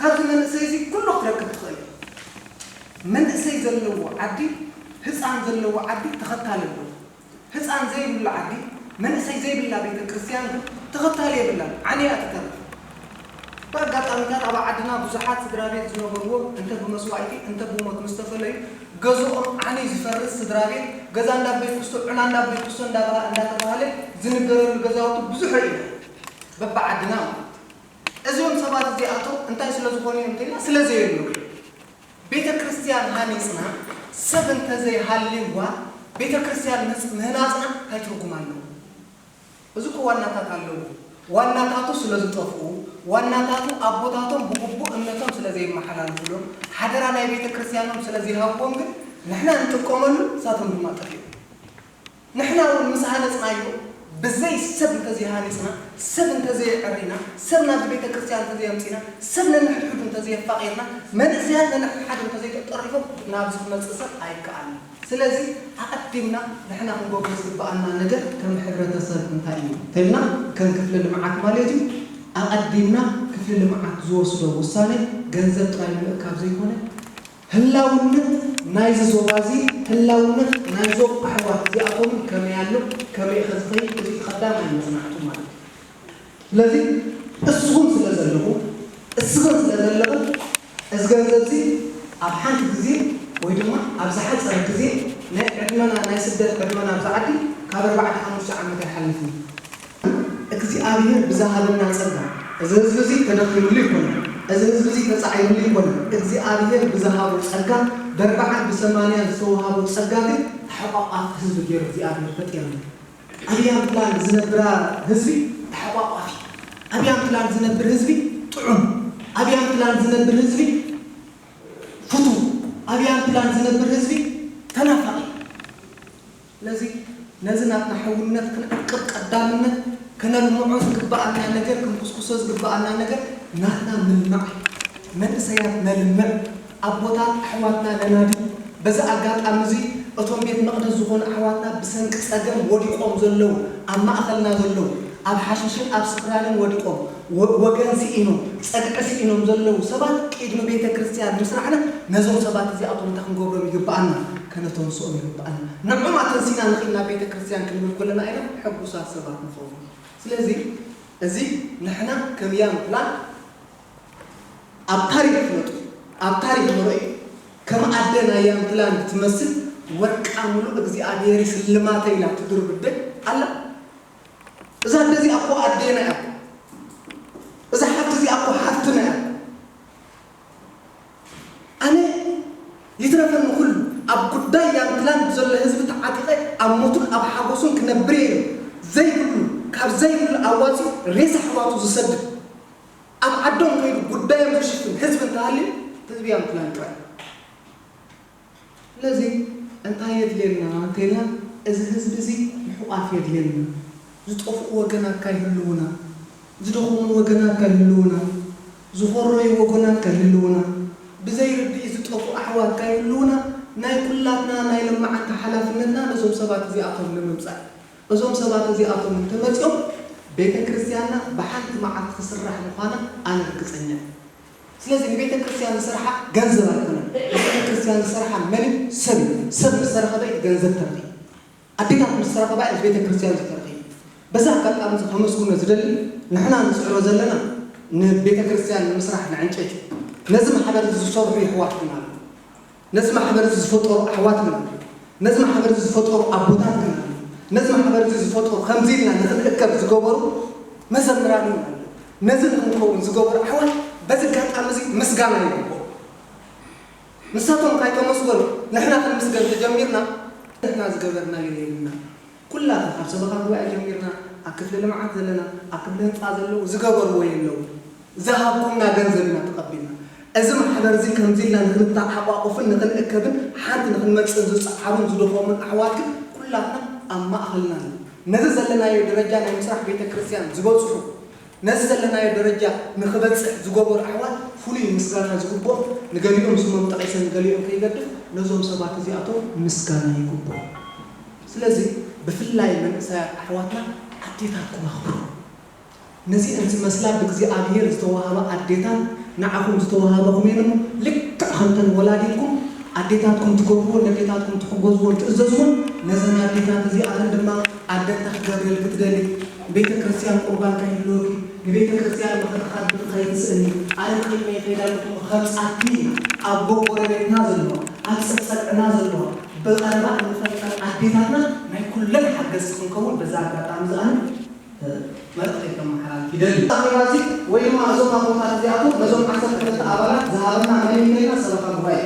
ካብዚ መንእሰይ እዚ ኩሉ ክትረክብ ትኽእል እዩ። መንእሰይ ዘለዎ ዓዲ ህፃን ዘለዎ ዓዲ ተኸታሊ ኣለዎ። ህፃን ዘይብሉ ዓዲ መንእሰይ ዘይብላ ቤተ ክርስቲያን ግን ተኸታሊ የብላን። ዓንያ ትተርፍ። ብኣጋጣሚታት ኣብ ዓድና ብዙሓት ስድራ ቤት ዝነበርዎ እንተ ብመስዋእቲ እንተ ብሞት ምስ ተፈለዩ ገዝኦም ዓንዩ ዝፈርስ ስድራ ቤት ገዛ እንዳበይ ክስቶ ዑና እንዳበይ ክስቶ እንዳተባሃለ ዝንገረሉ ገዛውቲ ብዙሕ ርኢና በብዓድና ማለት እዚኦም ሰባት እዚኣቶም እንታይ ስለ ዝኾኑ እዮም እንተኢልና ስለ ዘየብሉ ቤተ ክርስቲያን ሃኒፅና ሰብ እንተዘይሃልይዋ ቤተ ክርስቲያን ምህናፅና እንታይ ትርጉም ኣለዎ? እዚ እኮ ዋናታት ኣለዎ። ዋናታቱ ስለ ዝጠፍኡ፣ ዋናታቱ ኣቦታቶም ብግቡእ እምነቶም ስለ ዘየመሓላልፉሎም፣ ሓደራ ናይ ቤተ ክርስቲያኖም ስለ ዘይሃብዎም ግን ንሕና ንጥቀመሉ ንሳቶም ድማ ጠፊኦም። ንሕና እውን ምስ ሃነፅናዮ ብዘይ ሰብ እንተዘይሃኒፅና፣ ሰብ እንተዘየዕሪና፣ ሰብ ናብዚ ቤተ ክርስቲያን እንተዘየምፂና፣ ሰብ ነንሕድሕዱ እንተዘየፋቒርና፣ መንእሰያት ነንሕድሓዱ እንተዘይተጠሪፎም ናብዚ ክመፅእ ሰብ ኣይከኣልን። ስለዚ ኣቐዲምና ንሕና ክንገብሮ ዝግብኣና ነገር ከም ሕብረተሰብ እንታይ እዩ ተልና ከም ክፍሊ ልምዓት ማለት እዩ። ኣቐዲምና ክፍሊ ልምዓት ዝወስዶ ውሳነ ገንዘብ ጥራይ ንምእካብ ዘይኮነ ህላውነት ናይዚ ዞባ እዚ ህላውነት ናይ ዞብ ኣሕዋት እዚኣቶምን ከመይ ኣሎ ከመይ ከ ዝኸይድ እዚ ቀዳማይ መፅናዕቱ ማለት እዩ። ስለዚ እስኹም ስለ ዘለኹም እስኽን ስለ ዘለኹም እዚ ገንዘብ እዚ ኣብ ሓንቲ ግዜ ወይ ድማ ኣብ ዝሓፀረ ግዜ ናይ ዕድመና ናይ ስደት ዕድመና ኣብዚ ዓዲ ካብ ኣርባዕተ ሓሙሽተ ዓመት ኣይሓልፍን። እግዚኣብሔር ብዝሃበና ጸጋ እዚ ህዝቢ እዚ ተደኺምሉ ይኮነ፣ እዚ ህዝቢ እዚ ተጻዒርሉ ይኮነ፣ እግዚኣብሔር ብዝሃቦ ጸጋ በርብዓን ብሰማንያን ዝተወሃቦ ጸጋ ግን ተሓቋቋፊ ህዝቢ ገይሩ እግዚኣብሔር ፈጢርና። ኣብ ያምትላንድ ዝነብራ ህዝቢ ተሓቋቋፊ፣ ኣብ ያምትላንድ ዝነብር ህዝቢ ጥዑም፣ ኣብ ያምትላንድ ዝነብር ህዝቢ ፍቱ፣ ኣብ ያምትላንድ ዝነብር ህዝቢ ተናፋቂ። ስለዚ ነዚ ናትና ሕውነት ክንዕቅብ ቀዳምነት ከነልምዖ ዝግብኣና ነገር ክንኩስኩሶ ዝግብኣና ነገር ናትና ምልማዕ እዩ። መንእሰያት ነልምዕ፣ ኣቦታት ኣሕዋትና ነናዲ። በዚ ኣጋጣሚ እዚ እቶም ቤት መቕደስ ዝኾኑ ኣሕዋትና ብሰንኪ ጸገም ወዲቖም ዘለዉ ኣብ ማእኸልና ዘለዉ ኣብ ሓሽሽን ኣብ ስኽራንን ወዲቖም ወገን ስኢኖም ጸግዒ ስኢኖም ዘለዉ ሰባት ቅድሚ ቤተ ክርስቲያን ምስራሕና ነዞም ሰባት እዚኣቶም እንታይ ክንገብሮም ይግብኣና? ከነተንስኦም ይግብኣና። ንዕኦም ኣተንሲና ንኽእል ናብ ቤተ ክርስቲያን ክንብል ከለና ኢና ሕጉሳት ሰባት ንኸውን። ስለዚ እዚ ንሕና ከም ያም ፕላን ኣብ ታሪክ ትመጡ ኣብ ታሪክ ንርኢ ከም ኣደ ናይ ያም ፕላን ትመስል ወርቃ ሙሉእ እግዚኣብሔር ስልማተ ኢላ ትድርብደ ኣላ። እዛ ኣደ እዚኣ እኮ ኣዴና እያ። እዛ ሓፍቲ እዚኣ እኮ ሓፍትና እያ። ኣነ ይትረፈኒ ኩሉ ኣብ ጉዳይ ያምትላንድ ዘሎ ህዝቢ ተዓጢቐ ኣብ ሞቱን ኣብ ሓጎሱን ክነብር እየ ዘይብሉ ካብ ዘይብሉ ኣዋፂኡ ሬሳ ኣሕዋቱ ዝሰድድ ኣብ ዓዶም ከይዱ ጉዳዮም ዝሽፍን ህዝቢ እንተሃልዩ ህዝቢ ያምትላንድ ጥራይ። ስለዚ እንታይ የድልየና እንተኢልና እዚ ህዝቢ እዚ ምሕቋፍ የድልየና። ዝጠፍኡ ወገናት ካይህልዉና፣ ዝደኸሙ ወገናት ካይህልዉና፣ ዝኾረዩ ወገናት ካይህልዉና፣ ብዘይ ርድኢት ዝጠፍኡ ኣሕዋት ካይህልዉና ናይ ኩላትና ናይ ለማዓንቲ ሓላፍነትና ነዞም ሰባት እዚኣቶም ንምምፃእ። እዞም ሰባት እዚኣቶም እንተመፂኦም ቤተ ክርስቲያንና ብሓንቲ መዓልቲ ትስራሕ ምዃና ኣነ ርግፀኛ እየ። ስለዚ ንቤተ ክርስቲያን ዝሰርሓ ገንዘብ ኣይኮነን። ንቤተ ክርስቲያን ዝሰርሓ መን እዩ? ሰብ እዩ። ሰብ ምስ ተረኸበ እዩ ገንዘብ ተረኺቡ። ኣዴታት ምስ ተረኸባ እዩ ቤተ ክርስቲያን ዝተረኺቡ። በዛ ኣጋጣሚ እዚ ከመስግኖ ዝደሊ ንሕና ንፅዕሮ ዘለና ንቤተ ክርስቲያን ንምስራሕ ንዕንጨይቲ ነዚ ማሕበር እዚ ዝሰርሑ ይሕዋትና ኣለዉ። ነዚ ማሕበር እዚ ዝፈጠሩ ኣሕዋትና ኣለዉ። ነዚ ማሕበር እዚ ዝፈጠሩ ኣቦታትና ኣለዉ። ነዚ ማሕበር እዚ ዝፈጠሩ ከምዚ ኢልና ንክንእከብ ዝገበሩ መዘምራን እውን ኣለዉ። ነዚ ንክንከውን ዝገበሩ ኣሕዋት በዚ ኣጋጣሚ እዚ ምስጋና ይግብኦ። ንሳቶም ካይተመስገኑ ንሕና ክንምስገን ተጀሚርና ንሕና ዝገበርናዮ የልና። ኩላትና ካብ ሰበኻ ጉባኤ ጀሚርና ኣብ ክፍሊ ልምዓት ዘለና ኣብ ክፍሊ ህንፃ ዘለዉ ዝገበርዎ የለዉ። ዝሃብኩምና ገንዘብ ኢና ተቐቢልና። እዚ ማሕበር እዚ ከምዚ ኢልና ንክንተሓቋቑፍን ንክንእከብን ሓንቲ ንክንመፅእን ዝፀዓሩን ዝደኸሙን ኣሕዋት ግን ኩላትና ኣብ ማእኸልና ኣለዉ። ነዚ ዘለናዮ ደረጃ ናይ ምስራሕ ቤተ ክርስቲያን ዝበፅሑ ነዚ ዘለናዮ ደረጃ ንክበፅሕ ዝገበሩ ኣሕዋት ፍሉይ ምስጋና ዝግብኦም ንገሊኦም ስሞም ጠቒሰ ንገሊኦም ከይገድፍ ነዞም ሰባት እዚኣቶም ምስጋና ይግብኦም። ስለዚ ብፍላይ መንእሰያት ኣሕዋትና ኣዴታትኩም ኣኽብሩ። ነዚአን ዝመስላ ብእግዚኣብሔር ዝተዋህባ ኣዴታት ንዓኹም ዝተዋህበኹም እየን እሞ ልክዕ ከምተን ወላዲትኩም ኣዴታትኩም ትገብርዎ ነዴታትኩም ትሕገዝዎን ትእዘዝዎን ነዘን ኣዴታት እዚኣተን ድማ ኣደ እንታይ ክገብርልኪ ትደሊ? ቤተ ክርስቲያን ቁርባን ከይህልወኪ ንቤተ ክርስቲያን መኸተኻት ብቲ ከይትስእኒ ኣነ ንቅድመ ይኸይድ ኣለኹ ከምፃኪ ኢላ ኣቦ ጎረቤትና ዘለዋ ኣብ ፀግፀግዕና ዘለዋ ብቐረባ እንፈልጠን ኣዴታትና ናይ ኩለን ሓገዝቲ ክንከውን በዛ ኣጋጣሚ እዚ ኣነ መልእኽተይ ከመሓላልፍ ይደሊ። ኣኼባ እዚ ወይ ድማ እዞም ኣቦታት እዚኣቶም ነዞም ዓሰርተ ክልተ ኣባላት ዝሃበና መን እዩ ኢልና ሰበኻ ጉባኤ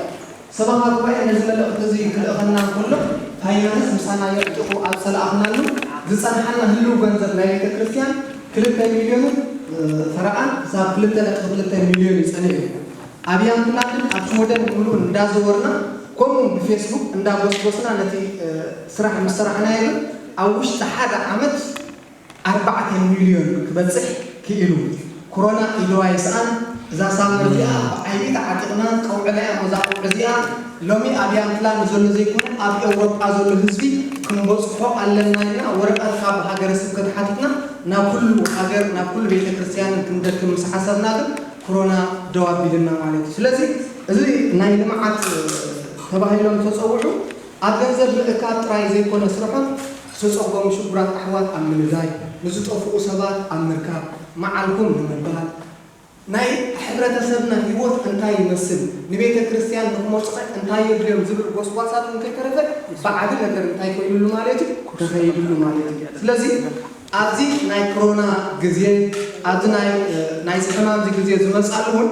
ሰበኻ ጉባኤ ነዚ መልእኽቲ እዚ ክልእኸና እንከሎ ፋይናንስ ምሳና የዕጢቑ ኣብ ዝለኣኽናሉ ዝጸንሓና ህልው ገንዘብ ናይ ቤተ ክርስቲያን ክልተ ሚልዮንን ፈረቓን ክሳብ ክልተ ነጥቢ ክልተ ሚልዮን እዩ ጸኒሑ። ኣብ ያምፕላንድን ኣብ ሽወደን ብምሉኡ እንዳዘወርና ከምኡ እውን ብፌስቡክ እንዳጎስጎስና ነቲ ስራሕ ምስ ሰራሕናዮ ግን ኣብ ውሽጢ ሓደ ዓመት ኣርባዕተ ሚልዮን ክበጽሕ ክኢሉ። ኮሮና ኢዱ ኣይስኣን። እዛ ሳምር እዚኣ ብዓይኒ ተዓጢቕና ቀውዕና እያ። እዛ ቀውዒ እዚኣ ሎሚ ኣብ ያምትላ ንዘሎ ዘይኮነ ኣብ ኤውሮጳ ዘሎ ህዝቢ ክንበፅሖ ኣለና ኢልና ወረቐት ካብ ሃገረ ስብከት ሓቲትና ናብ ኩሉ ሃገር ናብ ኩሉ ቤተ ክርስቲያን ክንደክም ምስ ሓሰብና ግን ኮሮና ደው ኣቢልና ማለት እዩ። ስለዚ እዚ ናይ ልምዓት ተባሂሎም ዝተፀውዑ ኣብ ገንዘብ ምእካብ ጥራይ ዘይኮነ ስርሖም ዝተፀገሙ ሽጉራት ኣሕዋት ኣብ ምንዳይ፣ ንዝጠፍኡ ሰባት ኣብ ምርካብ፣ መዓልኩም ንምባል፣ ናይ ሕብረተሰብና ህይወት እንታይ ይመስል፣ ንቤተ ክርስቲያን ንክመፁኸ እንታይ የድልዮም ዝብል ጎስጓሳት እንከይተረፈ ብዓቢ ነገር እንታይ ኮይኑሉ ማለት እዩ ተኸይዱሉ ማለት እዩ። ስለዚ ኣብዚ ናይ ኮሮና ግዜ ኣብዚ ናይ ናይዚ ሕማምዚ ግዜ ዝመፃሉ እውን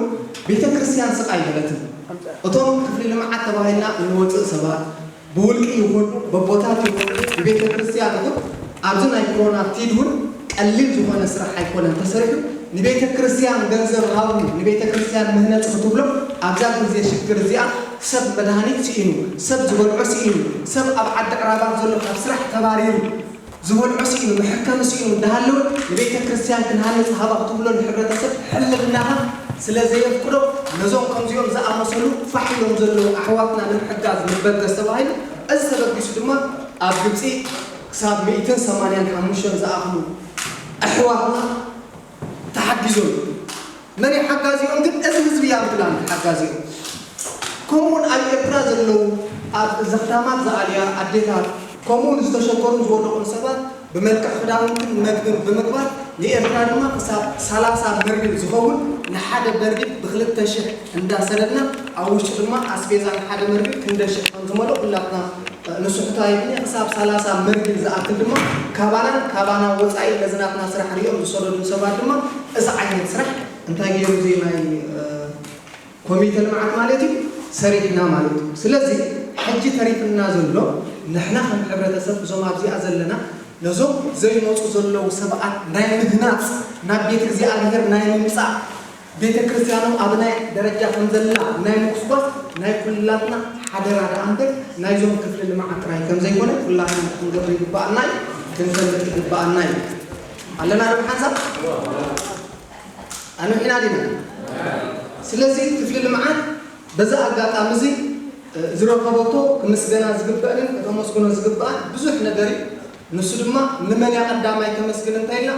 ቤተ ክርስቲያን ስቕ ኣይበለትን። እቶም ክፍሊ ልምዓት ተባሂልና እንወፅእ ሰባት ብውልቂ ይኹን በቦታት ይኹን ብቤተ ክርስቲያን ይኹን ኣብዚ ናይ ኮሮና ቲድ እውን ቀሊል ዝኾነ ስራሕ ኣይኮነን ተሰሪሑ። ንቤተ ክርስቲያን ገንዘብ ሃቡ ንቤተ ክርስቲያን ምህነፅ ክትብሎ ኣብዛ ግዜ ሽግር እዚኣ ሰብ መድሃኒት ስኢኑ ሰብ ዝበልዖ ስኢኑ ሰብ ኣብ ዓዲ ዕራባት ዘሎ ካብ ስራሕ ተባሪሩ ዝበልዖ ስኢኑ መሐከሚ ስኢኑ እንዳሃለወ ንቤተ ክርስቲያን ክንሃንፅ ሃባ ክትብሎ ንሕብረተሰብ ሕልናኻ ስለ ዘየፍቅዶ ነዞም ከምዚኦም ዝኣመሰሉ ፋሕ ኢሎም ዘለዉ ኣሕዋትና ንምሕጋዝ ንበገስ ተባሂሉ እዚ ተበጊሱ ድማ ኣብ ግብፂ ክሳብ ሚእትን ሰማንያን ሓሙሽተን ዝኣኽሉ ኣሕዋትና ተሓጊዞም። መን እዩ ሓጋዚኦም ግን እዚ ህዝቢ ያምትላን ሓጋዚኦም። ከምኡውን ኣብ ኤርትራ ዘለዉ ኣብ ዘኽታማት ዝኣልያ ኣዴታት ከምኡውን ዝተሸገሩን ዝወደቑን ሰባት ብመልክዕ ክዳውንትን መግብን ብምግባር ንኤርትራ ድማ ክሳብ ሰላሳ በርሚል ዝኸውን ንሓደ በርሚል ብክልተ ሽሕ እንዳሰደድና ኣብ ውሽጡ ድማ ኣስቤዛ ንሓደ በርሚል ክንደ ሽሕ ከም ዝመልኦ ኩላትና ንስሕቶ ኣይብኒ ክሳብ ሰላሳ መርጊል ዝኣክል ድማ ካባናን ካባና ወፃኢ ነዚ ናትና ስራሕ ሪኦም ዝሰደዱ ሰባት ድማ እዚ ዓይነት ስራሕ እንታይ ገይሩ እዚ ናይ ኮሚተ ልምዓት ማለት እዩ ሰሪሕና ማለት እዩ። ስለዚ ሕጂ ተሪፍና ዘሎ ንሕና ከም ሕብረተሰብ እዞም ኣብዚኣ ዘለና ነዞም ዘይመፁ ዘለዉ ሰብኣት ናይ ምህናፅ ናብ ቤት እግዚኣብሔር ናይ ምምፃእ ቤተ ክርስቲያኖም ኣብ ናይ ደረጃ ከም ዘላ ናይ ምጉስጓስ ናይ ኩላትና ሓደራ ደኣ እምበር ናይዞም ክፍሊ ልምዓት ጥራይ ከም ዘይኮነ ኩላትና ክንገብር ይግባኣና እዩ፣ ክንፈልጥ ይግባኣና እዩ። ኣለና ዶ ሓንሳብ? ኣንዊሕና ዲና? ስለዚ ክፍሊ ልምዓት በዚ ኣጋጣሚ እዚ ዝረኸበቶ ክምስገና ዝግበእንን ከተመስግኖ ዝግበኣን ብዙሕ ነገር እዩ። ንሱ ድማ ንመን እያ ቀዳማይ ከመስግን እንተኢልና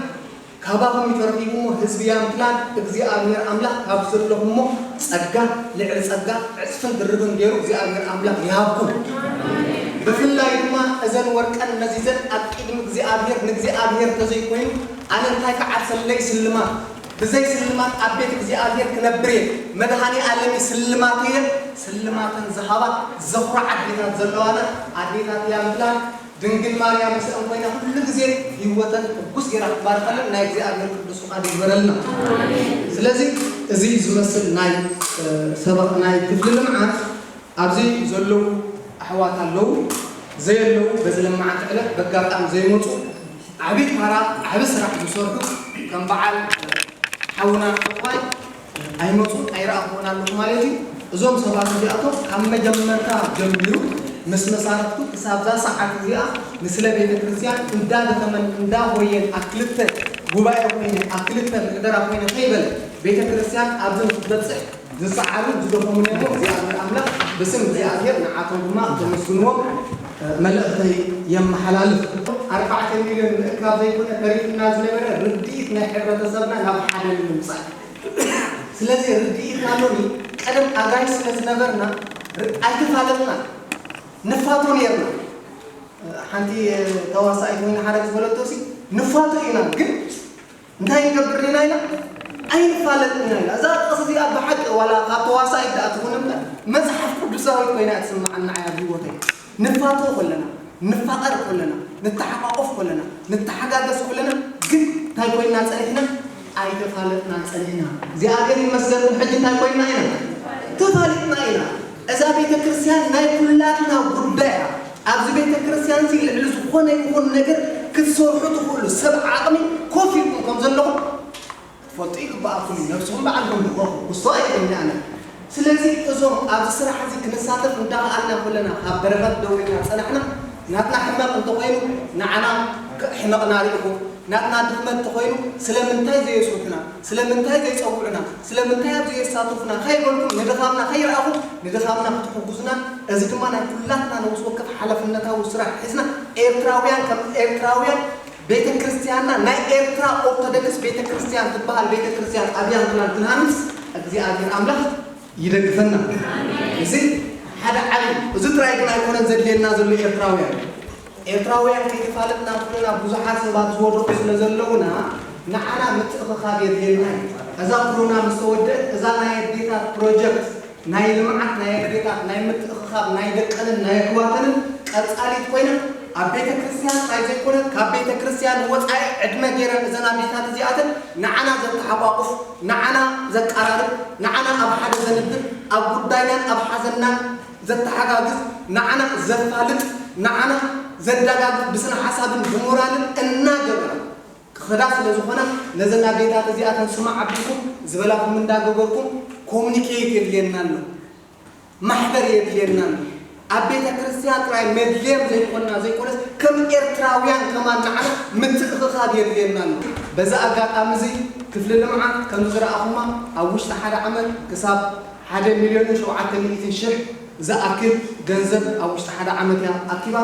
ካባኹም እዩ ተረኺቡ እሞ ህዝቢ ያምትላን እግዚኣብሔር ኣምላኽ ካብ ዘለኹሞ ጸጋ ልዕሊ ጸጋ ዕጽፍን ድርብን ገይሩ እግዚኣብሔር ኣምላኽ ይሃብኩም። ብፍላይ ድማ እዘን ወርቀን መዚዘን ኣብ ቅድሚ እግዚኣብሔር ንእግዚኣብሔር ተዘይኮይኑ ኣነ እንታይ ክዓርሰለይ ስልማት ብዘይ ስልማት ኣብ ቤት እግዚኣብሔር ክነብር እየ። መድሃኔ ኣለም እዩ ስልማተየን ስልማተን ዝሃባ ዘኹራ ኣዴታት ዘለዋና ኣዴታት ያምትላን ድንግል ማርያም ምስአን ኮይና ኩሉ ግዜ ህይወተን ሕጉስ ገይራ ክትባርከለን ናይ እግዚኣብሔር ቅዱስ ፍቓድ ይግበረልና። ስለዚ እዚ ዝመስል ናይ ሰበቕ ናይ ክፍሊ ልምዓት ኣብዚ ዘለዉ ኣሕዋት ኣለዉ ዘየለዉ በዚ ልምዓት ዕለት በጋጣሚ ዘይመፁ ዓብዪ ታራ ዓብዪ ስራሕ ዝሰርሑ ከም በዓል ሓውና ዕቑባይ ኣይመፁን ኣይረኣኹን ኣለኹ ማለት እዩ። እዞም ሰባት እዚኣቶም ካብ መጀመርታ ጀሚሩ ምስ መሳርሕቱ ክሳብ እዛ ሰዓት እዚኣ ንስለ ቤተ ክርስቲያን እንዳደኸመን እንዳጎየን ኣብ ክልተ ጉባኤ ኮይነ ኣብ ክልተ ምሕደራ ኮይነ ከይበለ ቤተ ክርስቲያን ኣብዚ ንክትበፅሕ ዝፀዓሩ ዝደኸሙን እዮም። እግዚኣብሔር ኣምላኽ ብስም እግዚኣብሔር ንዓቶም ድማ ክተመስግንዎም መልእኽተይ የመሓላልፍ። ኣርባዕተ ሚልዮን ምእካብ ዘይኮነ ተሪፍና ዝነበረ ርድኢት ናይ ሕብረተሰብና ናብ ሓደ ንምምፃእ። ስለዚ ርድኢትና ሎሚ ቀደም ኣጋይሽ ስለ ዝነበርና ኣይተፋለጥና ንፋቶ ነርና። ሓንቲ ተዋሳኢት ኮይና ሓረግ ዝበለቶ ሲ ንፋቶ ኢና ግን እንታይ ንገብር ኢና ኢላ ኣይንፋለጥን ኢና ኢላ። እዛ ጥቕሲ እዚኣ ብሓቂ ዋላ ካብ ተዋሳኢት ደኣ ትኹን እምበር መፅሓፍ ቅዱሳዊት ኮይና እያ ትስምዓና እያ ኣብ ህይወተይ። ንፋቶ ከለና፣ ንፋቐር ከለና፣ ንተሓቋቆፍ ከለና፣ ንተሓጋገዝ ከለና ግን እንታይ ኮይና ፀኒሕና? ኣይተፋለጥናን ፀኒሕና። እግዚኣብሔር ይመስገን ሕጂ እንታይ ኮይና ኢና? ተፋሊጥና ኢና። እዛ ቤተ ክርስቲያን ናይ ኩላትና ጉዳይ እያ። ኣብዚ ቤተ ክርስቲያን እዚ ልዕሊ ዝኾነ ይኹን ነገር ክትሰርሑ ትኽእሉ ሰብ ዓቕሚ ኮፍ ኢልኩም ከም ዘለኹም ክትፈልጡ ይግባኣኩም እዩ። ነብስኹም በዓልኩም ድኾኹ ክሶ ኣይኮንና ኣነ። ስለዚ እዞም ኣብዚ ስራሕ እዚ ክንሳተፍ እንዳኸኣልና ከለና ካብ በረኸት ደዊና ጸናሕና ናትና ሕመቕ እንተኾይኑ ንዓና ሕመቕና ርኢኹ ናትና ድኽመት ተኾይኑ ስለምንታይ ዘየስርሑና፣ ስለምንታይ ዘይጸውዑና፣ ስለምንታይ ኣብ ዘየሳትፉና ከይበልኩም ንድኻምና ከይረኣኹም ንድኻምና ክትሕጉዙና፣ እዚ ድማ ናይ ኩላትና ነብሲ ወከፍ ሓላፍነታዊ ስራሕ ሒዝና ኤርትራውያን ከም ኤርትራውያን ቤተ ክርስቲያንና ናይ ኤርትራ ኦርቶዶክስ ቤተ ክርስቲያን ትበሃል ቤተ ክርስቲያን ኣብ ያንትላንድ ክንሃንጽ እግዚኣብሔር ኣምላኽ ይደግፈና። እዚ ሓደ ዓቢ፣ እዚ ጥራይ ግን ኣይኮነን ዘድልየና ዘሎ ኤርትራውያን። ኤርትራውያን ከይተፋለጥና ኩልና ብዙሓት ሰባት ዝወደቑ ስለ ዘለውና ንዓና ምትእኽኻብ የድልየና እዩ። እዛ ኮሮና ምስ ተወደአት እዛ ናይ ኣዴታት ፕሮጀክት ናይ ልምዓት ናይ ኣዴታት ናይ ምትእኽኻብ ናይ ደቀንን ናይ ኣሕዋተንን ቀጻሊት ኮይና ኣብ ቤተ ክርስቲያን ጥራይ ዘይኮነት ካብ ቤተ ክርስቲያን ወጻኢ ዕድመ ገይረን እዘን ኣዴታት እዚኣተን ንዓና ዘተሓቋቁፍ ንዓና ዘቀራርብ ንዓና ኣብ ሓደ ዘንብር ኣብ ጉዳይናን ኣብ ሓዘንናን ዘተሓጋግዝ ንዓና ዘፋልጥ ንዓና ዘዳጋግፍ ብስነ ሓሳብን ብሞራልን እናገበራ ክኸዳ ስለ ዝኾና ነዘን ኣዴታት እዚኣተን ስማዕ ኣቢልኩም ዝበላኹም እንዳገበርኩም ኮሙኒኬት የድልየና ኣሎ። ማሕበር የድልየና ኣሎ። ኣብ ቤተ ክርስቲያን ጥራይ መድልየም ዘይኮና ዘይኮነስ ከም ኤርትራውያን ከማን ንዓና ምትእኽኻብ የድልየና ኣሎ። በዚ ኣጋጣሚ እዚ ክፍሊ ልምዓት ከምዚ ዝረኣኹማ ኣብ ውሽጢ ሓደ ዓመት ክሳብ ሓደ ሚልዮንን ሸውዓተ ሚእትን ሽሕ ዝኣክል ገንዘብ ኣብ ውሽጢ ሓደ ዓመት እያ ኣኪባ።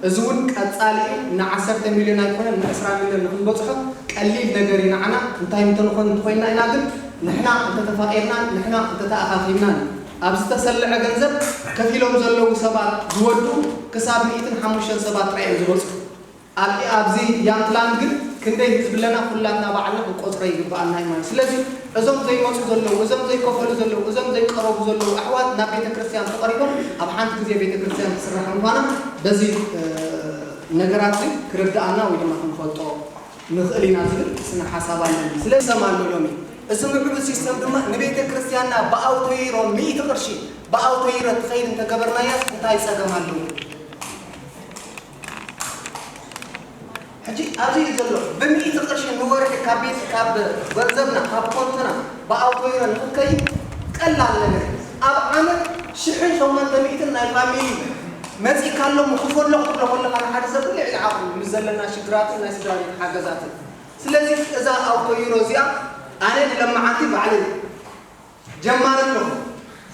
እዚ እውን ቀጻሊ እዩ። ንዓሰርተ ሚልዮን ኣይኮነን ንዕስራ ሚልዮን ንክንበጽሖ ቀሊል ነገር እዩ ንዓና። እንታይ እንተንኾን እንተኾይንና ኢና ግን ንሕና እንተተፋቒርናን ንሕና እንተተኣኻኺብናን እዩ። ኣብ ዝተሰልዐ ገንዘብ ከፊሎም ዘለዉ ሰባት ዝወዱ ክሳብ ሚእትን ሓሙሽተን ሰባት ጥራይ እዮም ዝበጽሑ። ኣብ ኣብዚ ያንትላንድ ግን ክንደይ ህዝቢ ኣለና ኩላትና ባዕልና ክንቆጽሮ ይግብኣና እዩ ማለት። ስለዚ እዞም ዘይመጹ ዘለዉ እዞም ዘይከፈሉ ዘለዉ እዞም ዘይቀረቡ ዘለዉ ኣሕዋት ናብ ቤተ ክርስቲያን ተቐሪቦም ኣብ ሓንቲ ግዜ ቤተ ክርስቲያን ትስራሕ ምዃና በዚ ነገራት እዚ ክርድኣና ወይ ድማ ክንፈልጦ ንኽእል ኢና ዝብል ስነ ሓሳብ ኣለኒ። ስለዚ ሰም ኣሎ ሎሚ እዚ ምዕቡል ሲስተም ድማ ንቤተ ክርስቲያንና ብኣውቶይሮ ሚእቲ ቅርሺ ብኣውቶይሮ ትኸይድ እንተገበርናያስ እንታይ ጸገም ኣለዎ? ሕጂ ኣብዚ እዩ ዘሎ። ብሚእቲ ቅርሺ ንወርሒ ካብ ቤት ካብ ገንዘብና ካብ ኮንቶና ብኣውቶይሮ ንክትከይድ ቀላል ነገር እዩ። ኣብ ዓመት ሽሕን ሸሞንተ ሚእትን ናይ ፋሚሊ መጺእካ ኣሎ ምኽፈሎ ክትብሎ ከለኻ ንሓደ ሰብ ልዕሊ ዓቕሙ ምስ ዘለና ሽግራትን ናይ ስድራ ቤት ሓገዛትን። ስለዚ እዛ ኣውቶይሮ እዚኣ ኣነ ንለማዓንቲ ባዕለይ ጀማሪ ኣለኹ።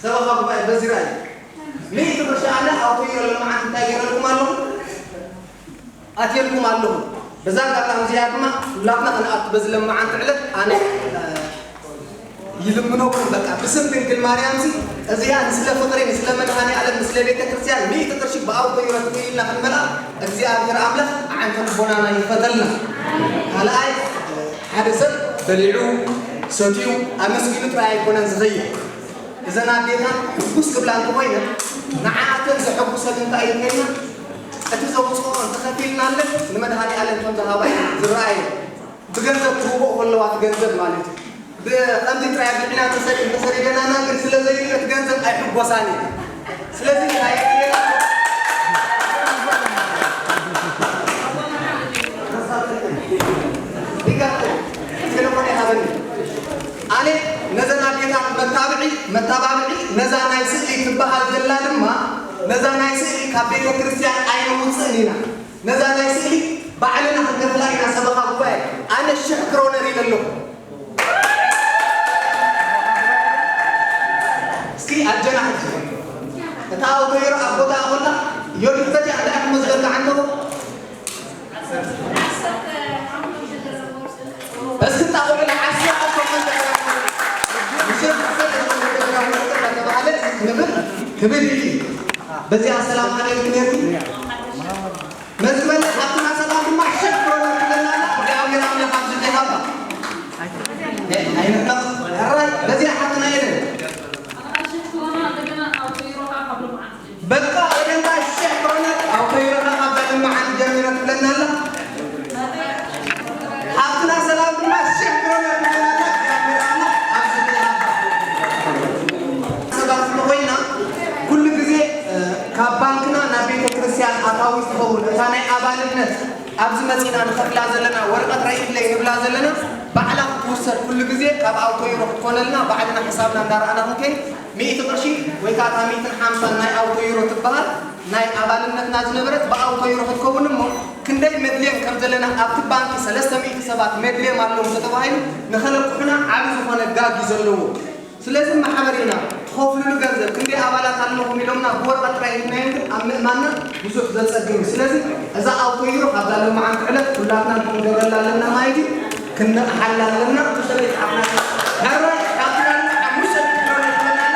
ሰበኻ ጉባኤ በዚ ራእይ ሚእቲ ቅርሺ ኣነ ኣውቶይሮ ለማዓንቲ እንታይ ገይረልኩም ኣለኹ? ኣትየልኩም ኣለኹ። በዛ ኣጋጣሚ እዚኣ ድማ ኩላትና ክንኣቱ በዚ ለማዓንቲ ዕለት ኣነ ይልምነኩም በቃ ብስም ድንግል ማርያም ሲ እዚኣ ንስለ ፍቕሪ ንስለ መድሃኒ ዓለም ንስለ ቤተ ክርስቲያን ሚእቲ ቅርሺ ብኣውቶይሮ ትኽኢልና ክንመልኣ እግዚኣብሔር ኣምላኽ ኣዓንተ ልቦናና ይኽፈተልና። ካልኣይ ሓደ ሰብ በሊዑ ሰትዩ ኣመስጊኑ ጥራይ ኣይኮነን ዝኸይድ። እዘን ኣዴታት ሕጉስ ክብላ እንተኾይነን ንዓኣተን ዘሐጉሰን እንታይ እዩ እንተኢልና እቲ ዘውፅኦ እንተኸፊልናለን ንመድሃኒ ዓለም ከም ዝሃባ እዩ ዝረኣየ። ብገንዘብ ክህቦ ከለዋ እቲ ገንዘብ ማለት እዩ። ብኸምዚ ጥራይ ኣቢዕና ተሰሪ ተሰሪደናና ግን ስለ ዘይብል እቲ ገንዘብ ኣይሕጎሳን እዩ። ስለዚ ናይ ቴሌፎን ይሃበኒ። ኣነ ነዘን ኣዴታት መታብዒ መታባብዒ ነዛ ናይ ስእሊ ትበሃል ዘላ ድማ ነዛ ናይ ስእሊ ካብ ቤተ ክርስቲያን ኣይንውፅእን ኢና። ነዛ ናይ ስእሊ ባዕልና ክንከፍላ ኢና ሰበኻ ጉባኤ። ኣነ ሽሕ ክሮነር ኢለ ኣለኹ። እስኪ ኣጀና ሕጂ እታ ኣውቶይሮ ኣብ ቦታ ኣኾላ ዮዲፈት እያ እንታይ ክመዝገብ ዓንተቦ እስክታ ቆዕለ ዓስራ ኣኮመን ተገራሙ ምሽር ዓስራ ኣኮመን ተገራሙ ተባለ ክብል ክብል እዩ። በዚኣ ሰላም ኣለ ክነርኩ መዝመለ ሓብትና ሰላም ድማ ሸክ ብሮና ትለናላ። እግዚኣብሔር ኣምላኽ ኣብዚ ዲሃባ ኣይንሕመቕ። ሕራይ በዚኣ ሓብትና የለን በቃ ኤደንታ ሸክ ብሮና ኣብ ከይሮና ካብ ልምዓን ጀሚረ ትለናላ። ሓብትና ሰላም ድማ ሸክ ብሮና ትለናላ። እግዚኣብሔር ኣምላኽ ኣብዚ ዲሃባ ሰባት እንተኾይና ኩሉ ግዜ ካብ ባንክና ናብ ቤተ ክርስቲያን ኣታዊ ዝኸውን እታ ናይ ኣባልነት ኣብዚ መጺና ንኸፍላ ዘለና ወረቐት ረኢለይ ንብላ ዘለና ባዕላ ክትውሰድ ኩሉ ግዜ ካብ ኣውቶይሮ ክትኮነልና ባዕልና ሕሳብና እንዳረኣና ክንከይድ ሚእቲ ቅርሺ ወይ ከዓ እታ ሚእትን ሓምሳን ናይ ኣውቶይሮ ትበሃል ናይ ኣባልነትና ዝነበረት ብኣውቶይሮ ክትከውን እሞ ክንደይ መድልዮም ከም ዘለና ኣብቲ ባንኪ ሰለስተ ሚእቲ ሰባት መድልዮም ኣለዉ እንተተባሂሉ ንኸለቅሑና ዓቢ ዝኾነ ጋግ እዩ ዘለዎ። ስለዚ ማሕበር ኢና ትኸፍልሉ ገንዘብ ክንደይ ኣባላት ኣለኹም ኢሎምና ብወረቐት ጥራይ ሂብናዮም ግን ኣብ ምእማንና ብዙሕ ዘጸግም እዩ። ስለዚ እዛ ኣውቶይሮ ካብዛ ሎማዓንቲ ዕለት ኩላትና ክንገብረላ ኣለና ማለት እዩ። ክነቕሓላ ኣለና። ሕራይ ካብትና ሓሙሽተ ሚእቲ ዶላር ኣለና።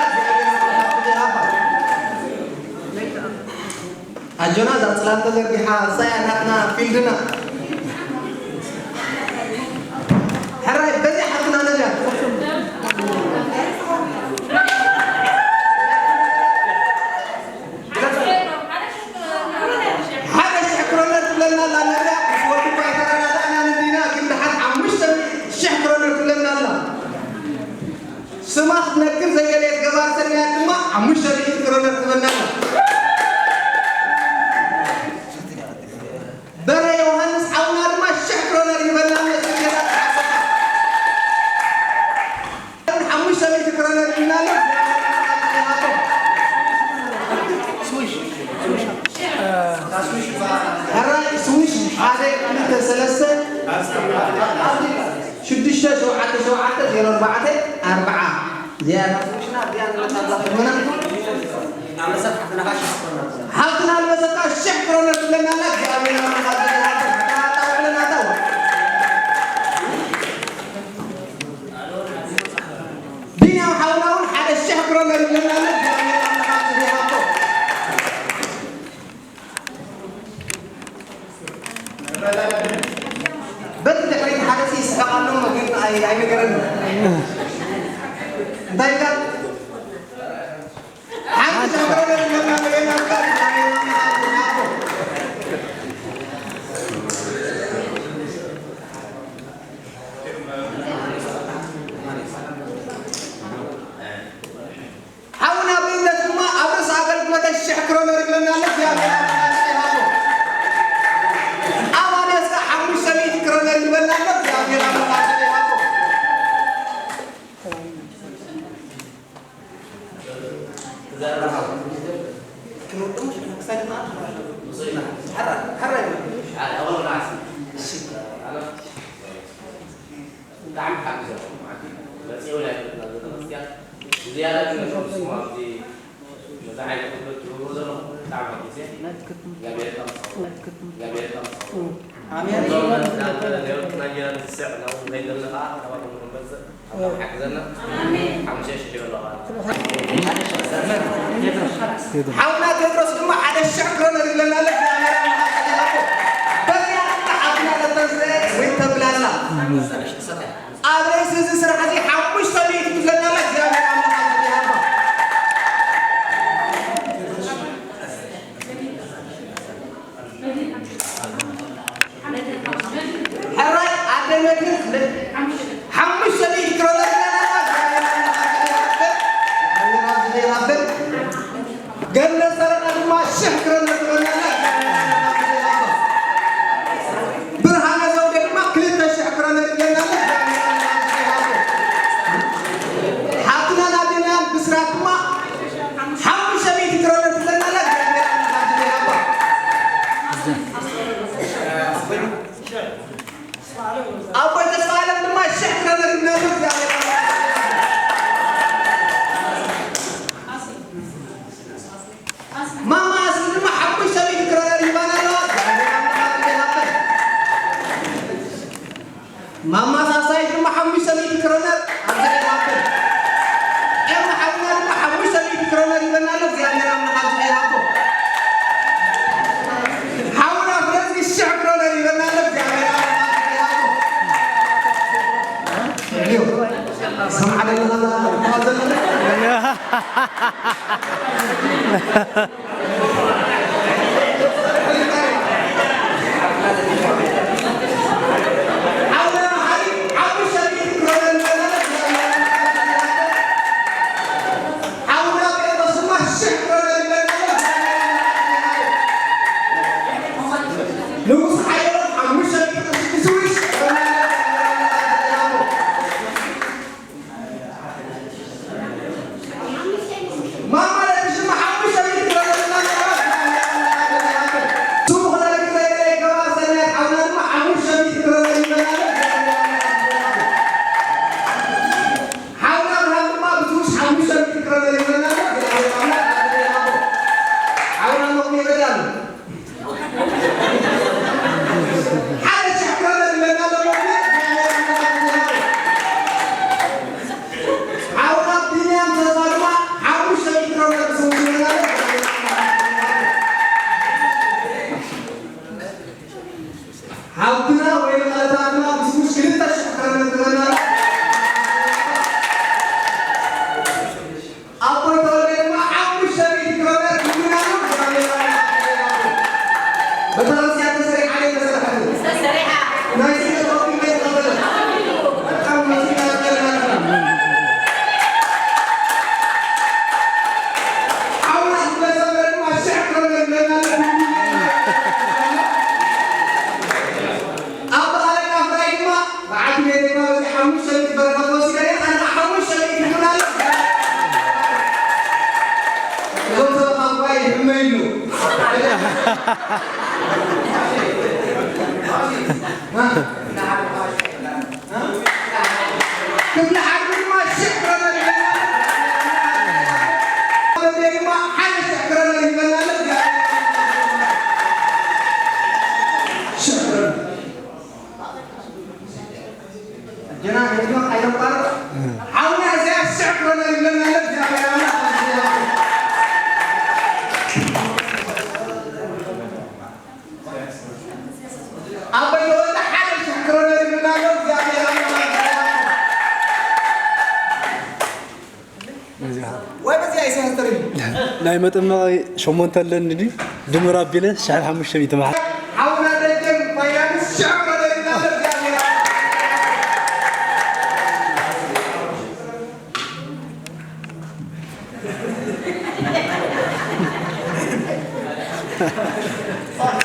ኣጆና እዛ ጽላል ተዘርጊሓ እሳ እያ ናትና ፊልድና። ሕራይ በዚ ሓፍትና ነዚኣ ሓደ ሽሕ ክሮነር ትብለና ኣላ ነዚኣ ምስ ወዲ እኳ ኣይተረዳዳእናን እንዲና ግን ድሓን ሓሙሽተ ሽሕ ክሮነር ትብለና ኣላ። ስማ ክትነግር ዘይደለየት ገባር ሰናያት ድማ ሓሙሽተ ሚእቲ ክሮነር ትበና ኣላ። በረ ዮሃንስ ሓውና ድማ ሽሕ ክሮነር ይበና ኣሎ። ስኬታ ሓሙሽተ ሚእቲ ክሮነር ይበና ኣሎ። ሕራይ ስዊሽ ሓደ ክልተ ሰለስተ ሽዱሽተ ሸውዓተ ሸውዓተ ዜሮ ኣርባዕተ ኣርብዓ። እዚኣ እያ ስዊሽና፣ እዚኣ ንብረታ እዛ ቅድመና። ሓፍትና ኣልበሰካ ሽሕ ክሮነር ትብለና ኣላ። እግዚኣብሔር ኣምላኽ ኣብዚ ይባርክ። ኣታ፣ ኣታ ውዕልና፣ ኣታ ውዕል። ቢንያም ሓውና እውን ሓደ ሽሕ ክሮነር ይብለና ኣሎ። እግዚኣብሔር ኣምላኽ ኣብዚ ይባርክ። በቲ ድሕሪት ሓደ ሲ ይስሕቕ ኣሎ እሞ ግን ኣይ-፣ ኣይነገረኒ። እንታይ ኢልካ? ሓንቲ ሻምበረዶ ዝመና መገና ሓውና ኣብነት ድማ ኣብ ርእሲ ኣገልግሎት ሽሕ ክሮነር ይብለና ኣሎ። እግዚኣብሔር ኣምላኽ ይሃቦ። ኣማንያስ ከዓ ሓሙሽተ ሚእቲ ክሮነር ይብለና ኣሎ። እግዚኣብሔር ኣምላኽ ይሃቦ። ክንወድሞ ሽሕ ክሳይ ድማ ሓራ፣ ሓራ ይብለና። እሺ። ብጣዕሚ ሓጊዘኩም ማለት እዩ። መፅኡ ናይ ቤትና ቤተክርስትያን ብዝያዳ ግን ነቶም ስሙ ኣብዚ ነዚ ዓይነት ኣገልግሎት ትገብሩ ዘለኹም ብጣዕሚ ሓጊዘ። እግዚኣብሔር ይመስገን። እግዚኣብሔር ይመስገን። ኣሜን። እዞም እናንተ ናብቲ ናይ ጌራ ንስዕ ናብኡ ንኸይድ ዘለና ከዓ ናባኹም ንመፅእ ኣምላኽ ሓግዘና። ኣሜን። ሓሙሽተ ሽሕ ይበልዋ። ሓውና ቴድሮስ ድማ ሓደ ሽሕ ክሮነር ይብለና ኣሎ። እግዚኣብሔር ኣምላኽ ይባርኮ። በዚኣ ድማ ሓፍትና ለተንስኤ ወይ ተብላላ። ኣብ ርእሲ እዚ ስራሕ እዚ ሓሙሽተ ሚእቲ ትብለና ኣላ። እግዚኣብሔር ኣምላኽ ኣብዚ ይሃባ። ሕራይ ኣደ መድህን ሓሙሽተ ሚእቲ ክሮነር ይብለና ኣላ። እግዚኣብሔር ኣምላኽ ኣብዚ ይሃባ። ገነት ሰረቐ ድማ ሽሕ ክረን ነግረናላ። ብርሃነ ዘውዴ ድማ ክልተ ሽሕ ክረን ነግረናላ። ሓብትና ናደናን ብስራት ድማ ሓሙሽተ ሚእቲ ክረን ነግረናላ። ኣቦይ ተስፋ ኣለም ድማ ሽሕ ክረን ነግረናላ። ማማ ኣስሊ ድማ ሓሙሽተ ሚእቲ ክረነር ሂባና ኣለዋ። እግዚኣብሔር ኣምላኽ ይሃበን። ማማ ሳሳይ ድማ ሓሙሽተ ሚእቲ ክረነር ኣብዚ ይሃበን። ኤማ ሓውና ድማ ሓሙሽተ ሚእቲ ክረነር ሂበና ኣሎ። እግዚኣብሔር ኣምላኽ ኣብዚ ይሃቦ። ሓውና ፍረዚ ሽሕ ክረነር ሂበና ኣሎ። እግዚኣብሔር ኣምላኽ ኣብዚ ይሃቦ። ሰምዓ ደለና። ንጉስ ሓየሎም ሓሙሽተ ሚእቲ ቅርሺ ስዊስ። ማማ ለትሽማ ሓሙሽተ ሚእቲ ትረክብና። ክፍለ ዓድማ ሽዕረና ይብለና። ወለደይ ድማ ሓደ ሽዕረና ይብለና። ሽዕረና። ጀና ድማ ኣይነቋርጥ። ሓውና እዚኣ ሽዕረና ይብለና። ኣቦይ ተወልደ ሓደ ሽሕ ክሮነር ይብልና ኣሎ። እግዚኣብሔር ኣምላኽ ወይ በዚኣ ኢሳያስ ተረዩ። ናይ መጠመቒ ሸሞንተ ኣለኒ ድዩ? ድምር ኣቢለ ሽሕ ሓሙሽተ ሚእቲ መሓ ሓውና ደጀን ፋይናንስ ሽሕ ክሮነር ይብልና ኣሎ። እግዚኣብሔር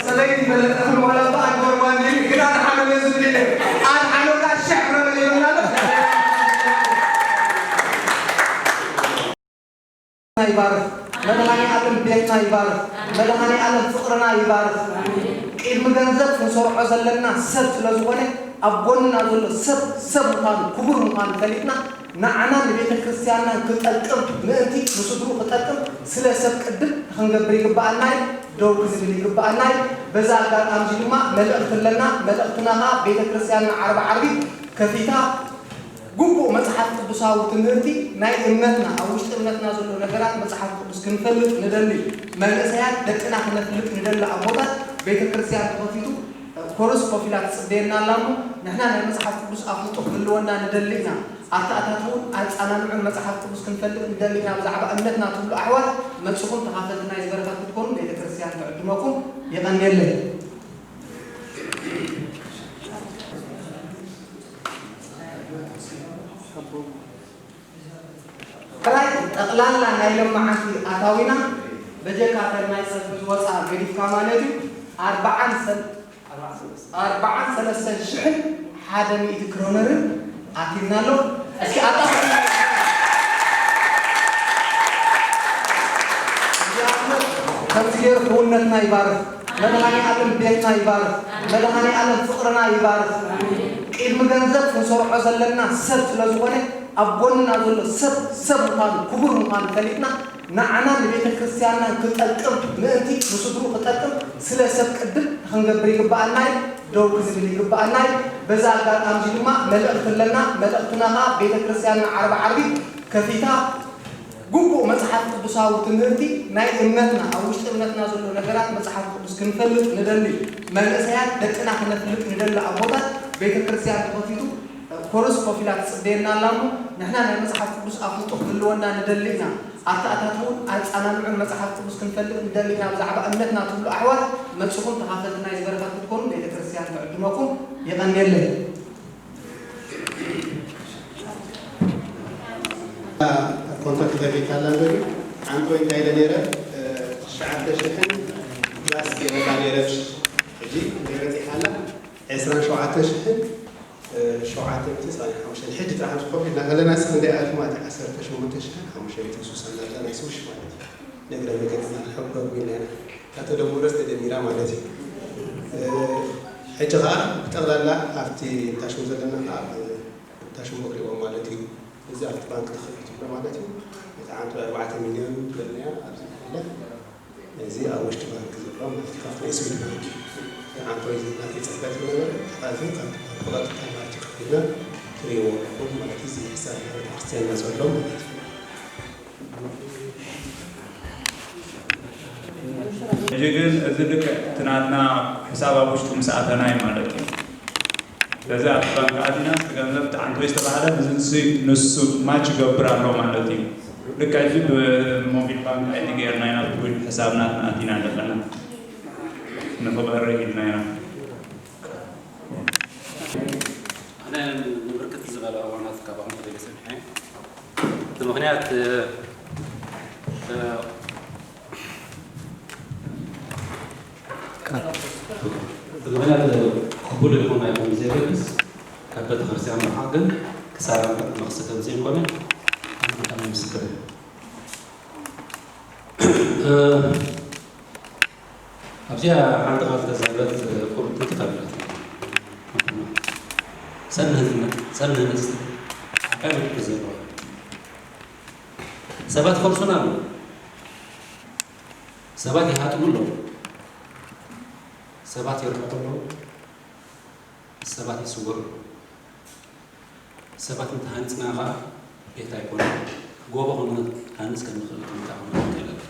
ሰበይቲ መለጠፍን ዋላ እባ ኣንጎርባን ግን ኣድሓኖ እየ ዝብል ኢለ። ኣድሓኖ ከኣ ሽሕ ረመል ይብልና ኣሎ። ይባርኽ። መድኃኔ ዓለም ቤትና ይባርኽ። መድኃኔ ዓለም ፍቕርና ይባርኽ። ቅድሚ ገንዘብ ክንሰርሖ ዘለና ሰብ ስለ ዝኾነ ኣብ ጎንና ዘሎ ሰብ ሰብ ምዃኑ ክቡር ምዃኑ ፈሊጥና ንዓና ንቤተ ክርስቲያንና ክጠቅም ምእንቲ ንስድሩ ክጠቅም ስለ ሰብ ቅድም ክንገብር ይግብኣና እዩ። ደው ክንብል ይግብኣና እዩ። በዛ ኣጋጣሚ እዚ ድማ መልእኽቲ ኣለና። መልእኽትና ከዓ ቤተ ክርስቲያንና ዓርቢ ዓርቢ ከፊታ ግቡእ መጽሓፍ ቅዱሳዊ ትምህርቲ ናይ እምነትና ኣብ ውሽጢ እምነትና ዘሎ ነገራት መጽሓፍ ቅዱስ ክንፈልጥ ንደሊ መንእሰያት ደቅና ክነፍልጥ ንደሊ ኣቦታት ቤተ ክርስቲያን ተኸፊቱ ኮርስ ኮፍ ኢላ ትጽበየና ኣላ እሞ ንሕና ናይ መጽሓፍ ቅዱስ ኣፍልጦ ክህልወና ንደሊ ኢና። ኣተኣታትውን ኣጻናንዑን መጽሓፍ ቅዱስ ክንፈልጥ ንደሊ ኢና። ብዛዕባ እምነትና ትብሉ ኣሕዋት መጺኹም ተኻፈልቲ ናይዚ በረኸት ክትኮኑ ቤተ ክርስቲያን ትዕድመኩም። የቐንየለይ። ጥራይ ጠቕላላ ናይ ሎማዓንቲ ኣታዊና በጀካ ተን ናይ ጸርፊ ዝወጻ ገዲፍካ ማለት እዩ ኣርባዓን ሰል ኣርባዓን ሰለስተን ሽሕን ሓደ ሚእቲ ክሮነርን ኣትዩና ኣሎ። እስኪ ኣጣ ከምዚ ገይሩ ክውነትና ይባርኽ። መድኃኔ ዓለም ቤትና ይባርኽ። መድኃኔ ዓለም ፍቕርና ይባርኽ። ቅድሚ ገንዘብ ክንሰርሖ ዘለና ሰብ ስለ ዝኾነ ኣብ ጎንና ዘሎ ሰብ ሰብ ምዃኑ ክቡር ምዃኑ ፈሊጥና ንዓና ንቤተ ክርስቲያንና ክጠቅም ምእንቲ ንስድሩ ክጠቅም ስለ ሰብ ቅድም ክንገብር ይግብኣና እዩ። ደው ክንብል ይግብኣና እዩ። በዛ ኣጋጣሚ እዚ ድማ መልእኽቲ ኣለና። መልእኽትና ከዓ ቤተ ክርስቲያንና ዓርቢ ዓርቢ ከፊታ ግቡእ መጽሓፍ ቅዱሳዊ ትምህርቲ ናይ እምነትና ኣብ ውሽጢ እምነትና ዘሎ ነገራት መጽሓፍ ቅዱስ ክንፈልጥ ንደሊ መንእሰያት ደቅና ክነፍልጥ ንደሊ ኣቦታት ቤተ ክርስቲያን ተኸፊቱ ኮርስ ኮፍ ኢላ ትጽበየና ኣላ እሞ ንሕና ናይ መጽሓፍ ቅዱስ ኣፍልጦ ክህልወና ንደሊ ኢና። ኣተኣታትውን ኣጻናንዑን መጽሓፍ ቅዱስ ክንፈልጥ ንደሊ ኢና። ብዛዕባ እምነትና ትብሉ ኣሕዋት መጺኹም ተኻፈልቲ ናይዚ በረኸት ክትኮኑ ቤተ ክርስቲያን ትዕድመኩም። የቐንየለይ። ኮንታክት ከፊት ኣላ ንበሉ ዓንቶ እንታይ ኢለ ነይረ ትሽዓተ ሽሕን ፕላስ ገይረላ ነይረ ሕጂ እንታይ በፂሓ ኣላ ዕስራን ሸውዓተ ሽሕን ሸውዓተ ሚእቲ ሰብዓን ሓሙሽተን ሕጂ ጥራሕ ምስ ኮፍ ኢልና ከለና ስ ክንደይ ኣልፉ ማለት እዩ ዓሰርተ ሸሞንተ ሽሕን ሓሙሽተ ሚእትን ሱሳን ናብዛ ናይ ስዊሽ ማለት እዩ ነግረ መገድና ክሕብረኩም ኢልና ኢና እታ ተደምሮ ተደሚራ ማለት እዩ ሕጂ ከዓ ብጠቕላላ ኣብቲ ታሽሙ ዘለና ከዓ ታሽሙ ክሪእዎ ማለት እዩ እዚ ኣብቲ ባንክ ተኸፊቱ ኣሎ ማለት እዩ እቲ ዓንቶ ኣርባዕተ ሚልዮን ትበልናያ ኣብዚ ንሕለ እዚ ኣብ ውሽጢ ባንክ ዘሎ ማለት ካብቲ ናይ ስዊድ ባንክ ዓንቶ እዚ ናተይ ፅሕፈት ዝነበረ ተኻዚ ብቐጥታ ማለት እዩ ከፊልና ትሪእዎ ኣለኹም ማለት እዩ እዚ ሕሳብ ናይ ቤተክርስትያንና ዘሎ ማለት እዩ ሕጂ ግን እዚ ልክዕ እቲ ናትና ሕሳብ ኣብ ውሽጡ ምስ ኣተና እዩ ማለት እዩ። ስለዚ ኣብቲ ባንክ ኣቲና እቲ ገንዘብ እቲ ዓንቶይ ዝተባህለ ንሱ ንሱ ማች ይገብር ኣሎ ማለት እዩ። ልክዕ ሕጂ ብሞቢል ባንክ ኣይዲ ገይርና ኢና ብቲ ውሽጢ ሕሳብ ናትና ኣቲና ዘለና ንኽበርህ ኢልና ኢና። ኣነ ንብርክት ዝበለ እዋናት ካባኹም ተበጊሰ ምሐ እቲ ምኽንያት እቲ ምኽንያት ቅቡል ይኹን ኣይኹን ብዘየገድስ ካብ ቤተ ክርስቲያን ምርሓቕ ግን ክሳራ መኽስተ ዘይኮነ ኣንታ ምስክር እዩ። እዚኣ ሓንቲ ቃል ተዛረበት፣ ቁርጥጥ ተብለት። ሰንህዝነት፣ ሰንህዝነት፣ ዓባይ ምልክት ዘለዋ። ሰባት ይፈርሱና ኣለዉ። ሰባት ይሃጥሙ ኣለዉ። ሰባት ይርሕቁ ኣለዉ። ሰባት ይስወሩ ኣለዉ። ሰባት እንተሃኒፅና ኸዓ ቤት ኣይኮነን። ጎቦ ክንሃንፅ ከም ንኽእል ክንተኣማመን ንኽእል ኣለና።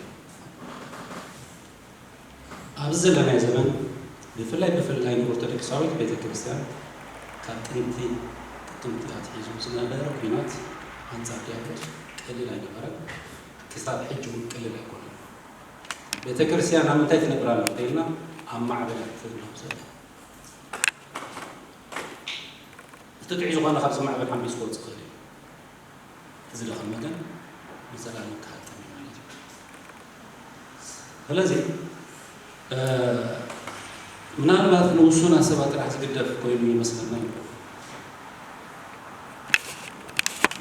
ኣብዚ ዘለናዮ ዘመን ብፍላይ ብፍላይ ንኦርቶዶክሳዊት ቤተ ክርስቲያን ካብ ጥንቲ ጥቅምቲ ኣትሒዙ ዝነበረ ኲናት ኣንጻር ዲያብሎስ ቀሊል ኣይነበረን። ክሳብ ሕጂ እውን ቀሊል ኣይኮነን። ቤተ ክርስቲያን ኣብ ምንታይ ትነብር ኣላ እንተኢልና ኣብ ማዕበል እያ ትነብር ዘላ። እቲ ጥዑይ ዝኾነ ካብዚ ማዕበል ሓምቢስ ክወፅእ ይኽእል እዩ። እቲ ዝደኸመ ግን ንዘላለም ክሃጥም እዩ ማለት እዩ። ስለዚ ምናልባት ንውሱናት ሰባት ጥራሕ ዝግደፍ ኮይኑ ይመስለና እዩ።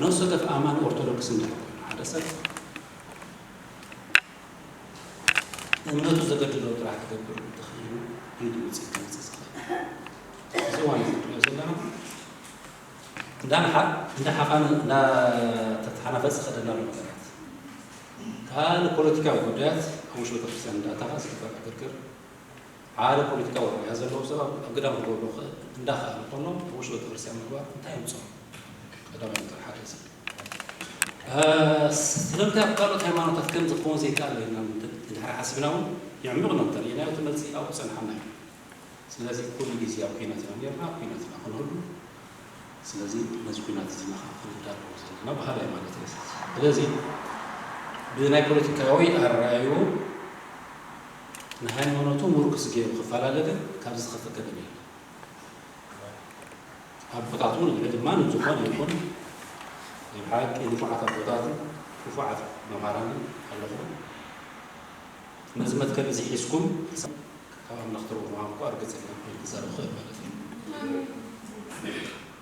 ነፍሲ ወከፍ ኣማኒ ኦርቶዶክስ እንድሕር ኮይኑ ሓደ ሰብ እምነቱ ዘገድዶ ጥራሕ ክገብር እንተኽኢሉ ኢዱ ውፅኢት ከምፅእ ዝኽእል እዚ እዋን እዚ ንሪኦ ዘለና እንዳሓፋን እንዳተተሓናፈፅ ዝኸደና ኣሎ ነገራት ካልእ ፖለቲካዊ ጉዳያት ኣብ ውሽጢ ቤተክርስትያን እንዳታኻ ዝግበር ዕግርግር ሓደ ፖለቲካዊ ራእያ ዘለዎ ሰብ ኣብ ግዳም ክገብሮ እንዳኸኣለ ከሎ ኣብ ውሽጢ ቤተክርስትያን ምግባር እንታይ የምፅኦ? ቀዳማይ ነገር ሓደ እዚ ስለምንታይ ኣብ ካልኦት ሃይማኖታት ከም ዝኸውን ዘይከኣል ኢልና እንድሕር ሓሲብና እውን የዕሚቑ ነው እንተሪእናዮ እቲ መልሲ ኣብኡ ፀንሓና እዩ። ስለዚ ኩሉ ግዜ ኣብ ኩናት ኢና ነርና ኣብ ኩናት ኢና ክንህሉ። ስለዚ ነዚ ኩናት እዚ ኢና ከዓ ክንዳለዎ ዘለና በሃላይ ማለት እዩ። ስለዚ ብናይ ፖለቲካዊ ኣረኣዩ ንሃይማኖቱ ምርኩስ ገይሩ ክፈላለ ግን ካብዚ ዝኸፍእ ገበን የለን። ኣቦታት እውን ብዕድማን ዝኾነ ይኹን ናይ ብሓቂ ንፉዓት ኣቦታትን ክፉዓት መምሃራንን ኣለኹ። ነዚ መትከል እዚ ሒዝኩም ካብ ኣምላኽ ትረኽቡ ምዃንኩም እርግጸኛ ኮይነ ክዛረብ እኽእል ማለት እዩ።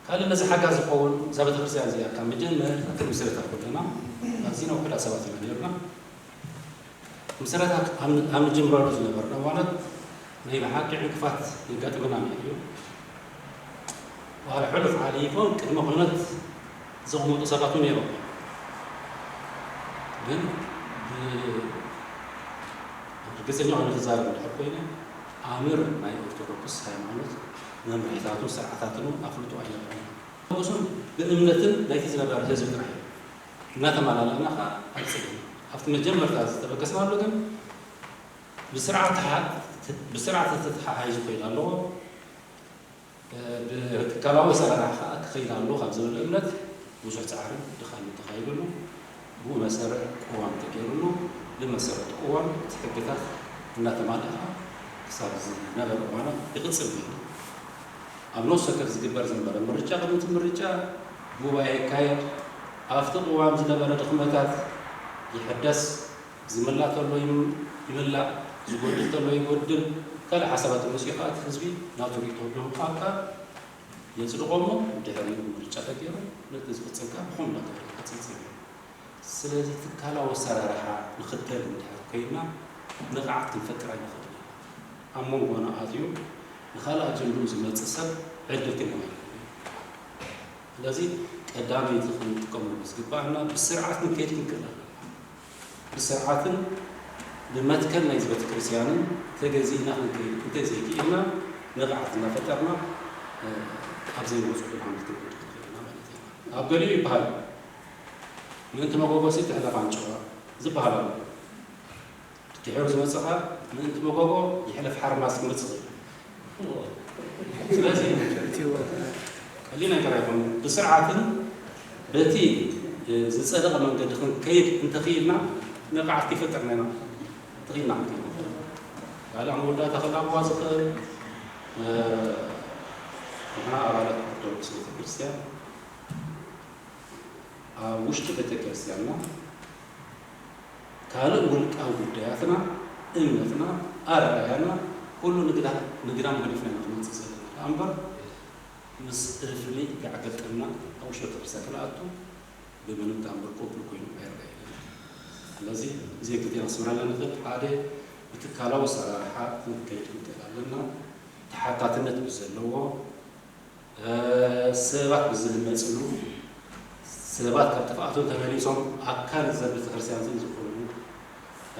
ካልእ ነዚ ሓጋዚ ዝኸውን እዛ ቤተክርስትያን እዚኣ ካብ መጀመርታ ክትምስረታ ከለና ኣዝና ውሑዳት ሰባት ኢና ነርና። ምስረታ ኣብ ኣብ ምጅምራሉ ዝነበርና እዋናት ናይ ብሓቂ ዕንቅፋት የጋጥመና ነይሩ እዩ። ዋላ ሕሉፍ ሓሊፎም ቅድመ ኩነት ዘቕመጡ ሰባት እውን ነይሮም። ግን ብ- ርግጸኛ ኾይነ ክዛረብ እንድሕር ኮይነ ኣምር ናይ ኦርቶዶክስ ሃይማኖት መምርሒታቱን ስርዓታትን እውን ኣፍልጦ ኣይነበረን። እሱም ብእምነትን ናይቲ ዝነበረ ህዝቢ ጥራሕ እዩ። እናተመላለእና ከዓ ኣይፅልን። ኣብቲ መጀመርታ ዝተበገስናሉ ግን ብስርዓት ተሓ- ብስርዓት ተተሓሒዙ ክኸይድ ኣለዎ። ብትካላዊ ኣሰራርሓ ከዓ ክኸይድ ኣለዎ ካብ ዝብል እምነት ብዙሕ ፃዕርን ድኻምን ተኻይዱሉ። ብኡ መሰረት ቅዋም ተገይሩሉ። ብመሰረት ቅዋም እቲ ሕግታት እናተማልኣ ክሳብ ዝነበረ እዋናት ይቕፅል ነይሩ። ኣብ ነፍሲ ወከፍ ዝግበር ዝነበረ ምርጫ ቅድሚ እቲ ምርጫ ጉባኤ ይካየድ። ኣብቲ ቅዋም ዝነበረ ድኽመታት ይሕደስ። ዝምላእ ተሎ ይም- ይምላእ፣ ዝጎድል ተሎ ይጎድል። ካልእ ሓሳባት መፅኡ ከዓ እቲ ህዝቢ ናቱ ርእይቶ ብምቕራብ ከዓ የፅድቖ እሞ ድሕሪኡ ምርጫ ተገይሩ ነቲ ዝቕፅል ከዓ ብኸምኡ እናተገይሩ ይቕፅል ፀኒሑ። ስለዚ ትካላዊ ኣሰራርሓ ንኽተል እንድሕር ኮይንና ንቕዓት ክንፈጥር ኣይንኽእልን ኢና። ኣብ መንጎና ኣትዩ ንኻልእ ኣጀንድኡ ዝመፅእ ሰብ ዕድል ክንህቦ ኣይንኽእልን። ስለዚ ቀዳመይቲ ክንጥቀመሉ ዝግባኣና ብስርዓት ክንከይድ ክንክእል ኣለና። ብስርዓትን ብመትከል ናይዚ ቤተክርስትያንን ተገዚእና ክንከይድ እንተዘይክኢልና ንቕዓት እናፈጠርና ኣብ ዘይንወፅሉ ዓመት ክንወድቅ ንኽእል ኢና ማለት ኢና። ኣብ ገሊኡ ይበሃል ምእንቲ መጎጎሲ ትሕለፍ ኣንጭዋ ዝበሃል ኣሎ። ድሒሩ ዝመፅእ ከዓ ምእንቲ መጎጎ ይሕለፍ ሓርማዝ ክመፅእ ይኽእል። ስለዚ ቀሊል ነገር ኣይኮነን። ብስርዓትን በቲ ዝፀደቐ መንገዲ ክንከይድ እንተኽኢልና ንቕዓት ከይፈጠርና ኢና ተኽኢልና ክንከይድ ንኽእል። ካልእ መወዳእታ ክላብዋ ዝኽእል ንሕና ኣባላት ኦርቶዶክስ ቤተክርስትያን ኣብ ውሽጢ ቤተክርስትያንና ካልእ ውልቃዊ ጉዳያትና፣ እምነትና፣ ኣረኣእያና ኩሉ ንግዳም ገዲፍና ኢና ክንወፅእ ዘለና ደኣ እምበር ምስ እፍኒ ጋዕ ገልጠምና ኣብ ውሽጢ ቤተክርስትያን ክንኣቱ ብምንም ተኣምር ቅቡል ኮይኑ ኣይረኣየንን። ስለዚ እዚኤን ክልቲኤን ክስምረለን ንኽእል ሓደ ብትካላዊ ኣሰራርሓ ክንከይድ ክንክእል ኣለና። ተሓታትነት ብዘለዎ፣ እ፣ ሰባት ብዝህነፅሉ፣ ሰባት ካብ ጥፍኣቶም ተመሊሶም ኣካል እዛ ቤተክርስትያን ዝኾኑ፣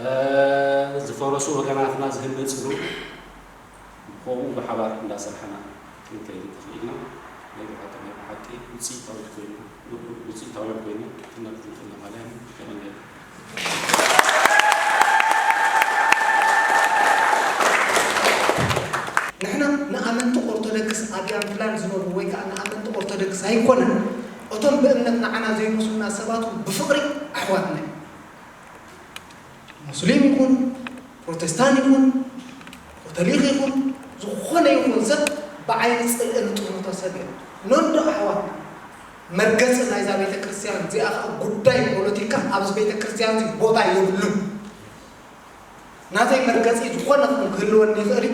እ፣ ዝፈረሱ ወገናትና ዝህነፅሉ፣ ከምኡ ብሓባር እንዳሰርሐና ክንከይድ እንተኽኢልና፣ ናይ ብሓቂ፣ ናይ ብሓቂ ውፅኢታዊ ኮይኑ፣ ውፅኢታውያን ኮይና ክንነብር ንኽእል ማለት እዩ። የቐንየለይ። ንሕና ንኣመንቲ ኦርቶዶክስ ኣብ ያንፍላንድ ዝነብሩ ወይ ከዓ ንኣመንቲ ኦርቶዶክስ ኣይኮነን፣ እቶም ብእምነት ንዓና ዘይመስሉና ሰባት እውን ብፍቕሪ ኣሕዋትና እዮም። ሙስሊም ይኹን፣ ፕሮቴስታንት ይኹን፣ ካቶሊክ ይኹን፣ ዝኾነ ይኹን ሰብ ብዓይኒ ጽልኢ ንጥምቶ ሰብ እዮም። ነንዶ ኣሕዋትና፣ መርገጺ ናይዛ ቤተ ክርስቲያን እዚኣ ኸዓ ጉዳይ ፖለቲካ ኣብዚ ቤተ ክርስቲያን እዚ ቦታ የብሉን። ናተይ መርገጺ ዝኾነ ክኸውን ክህልወኒ ይኽእል እዩ።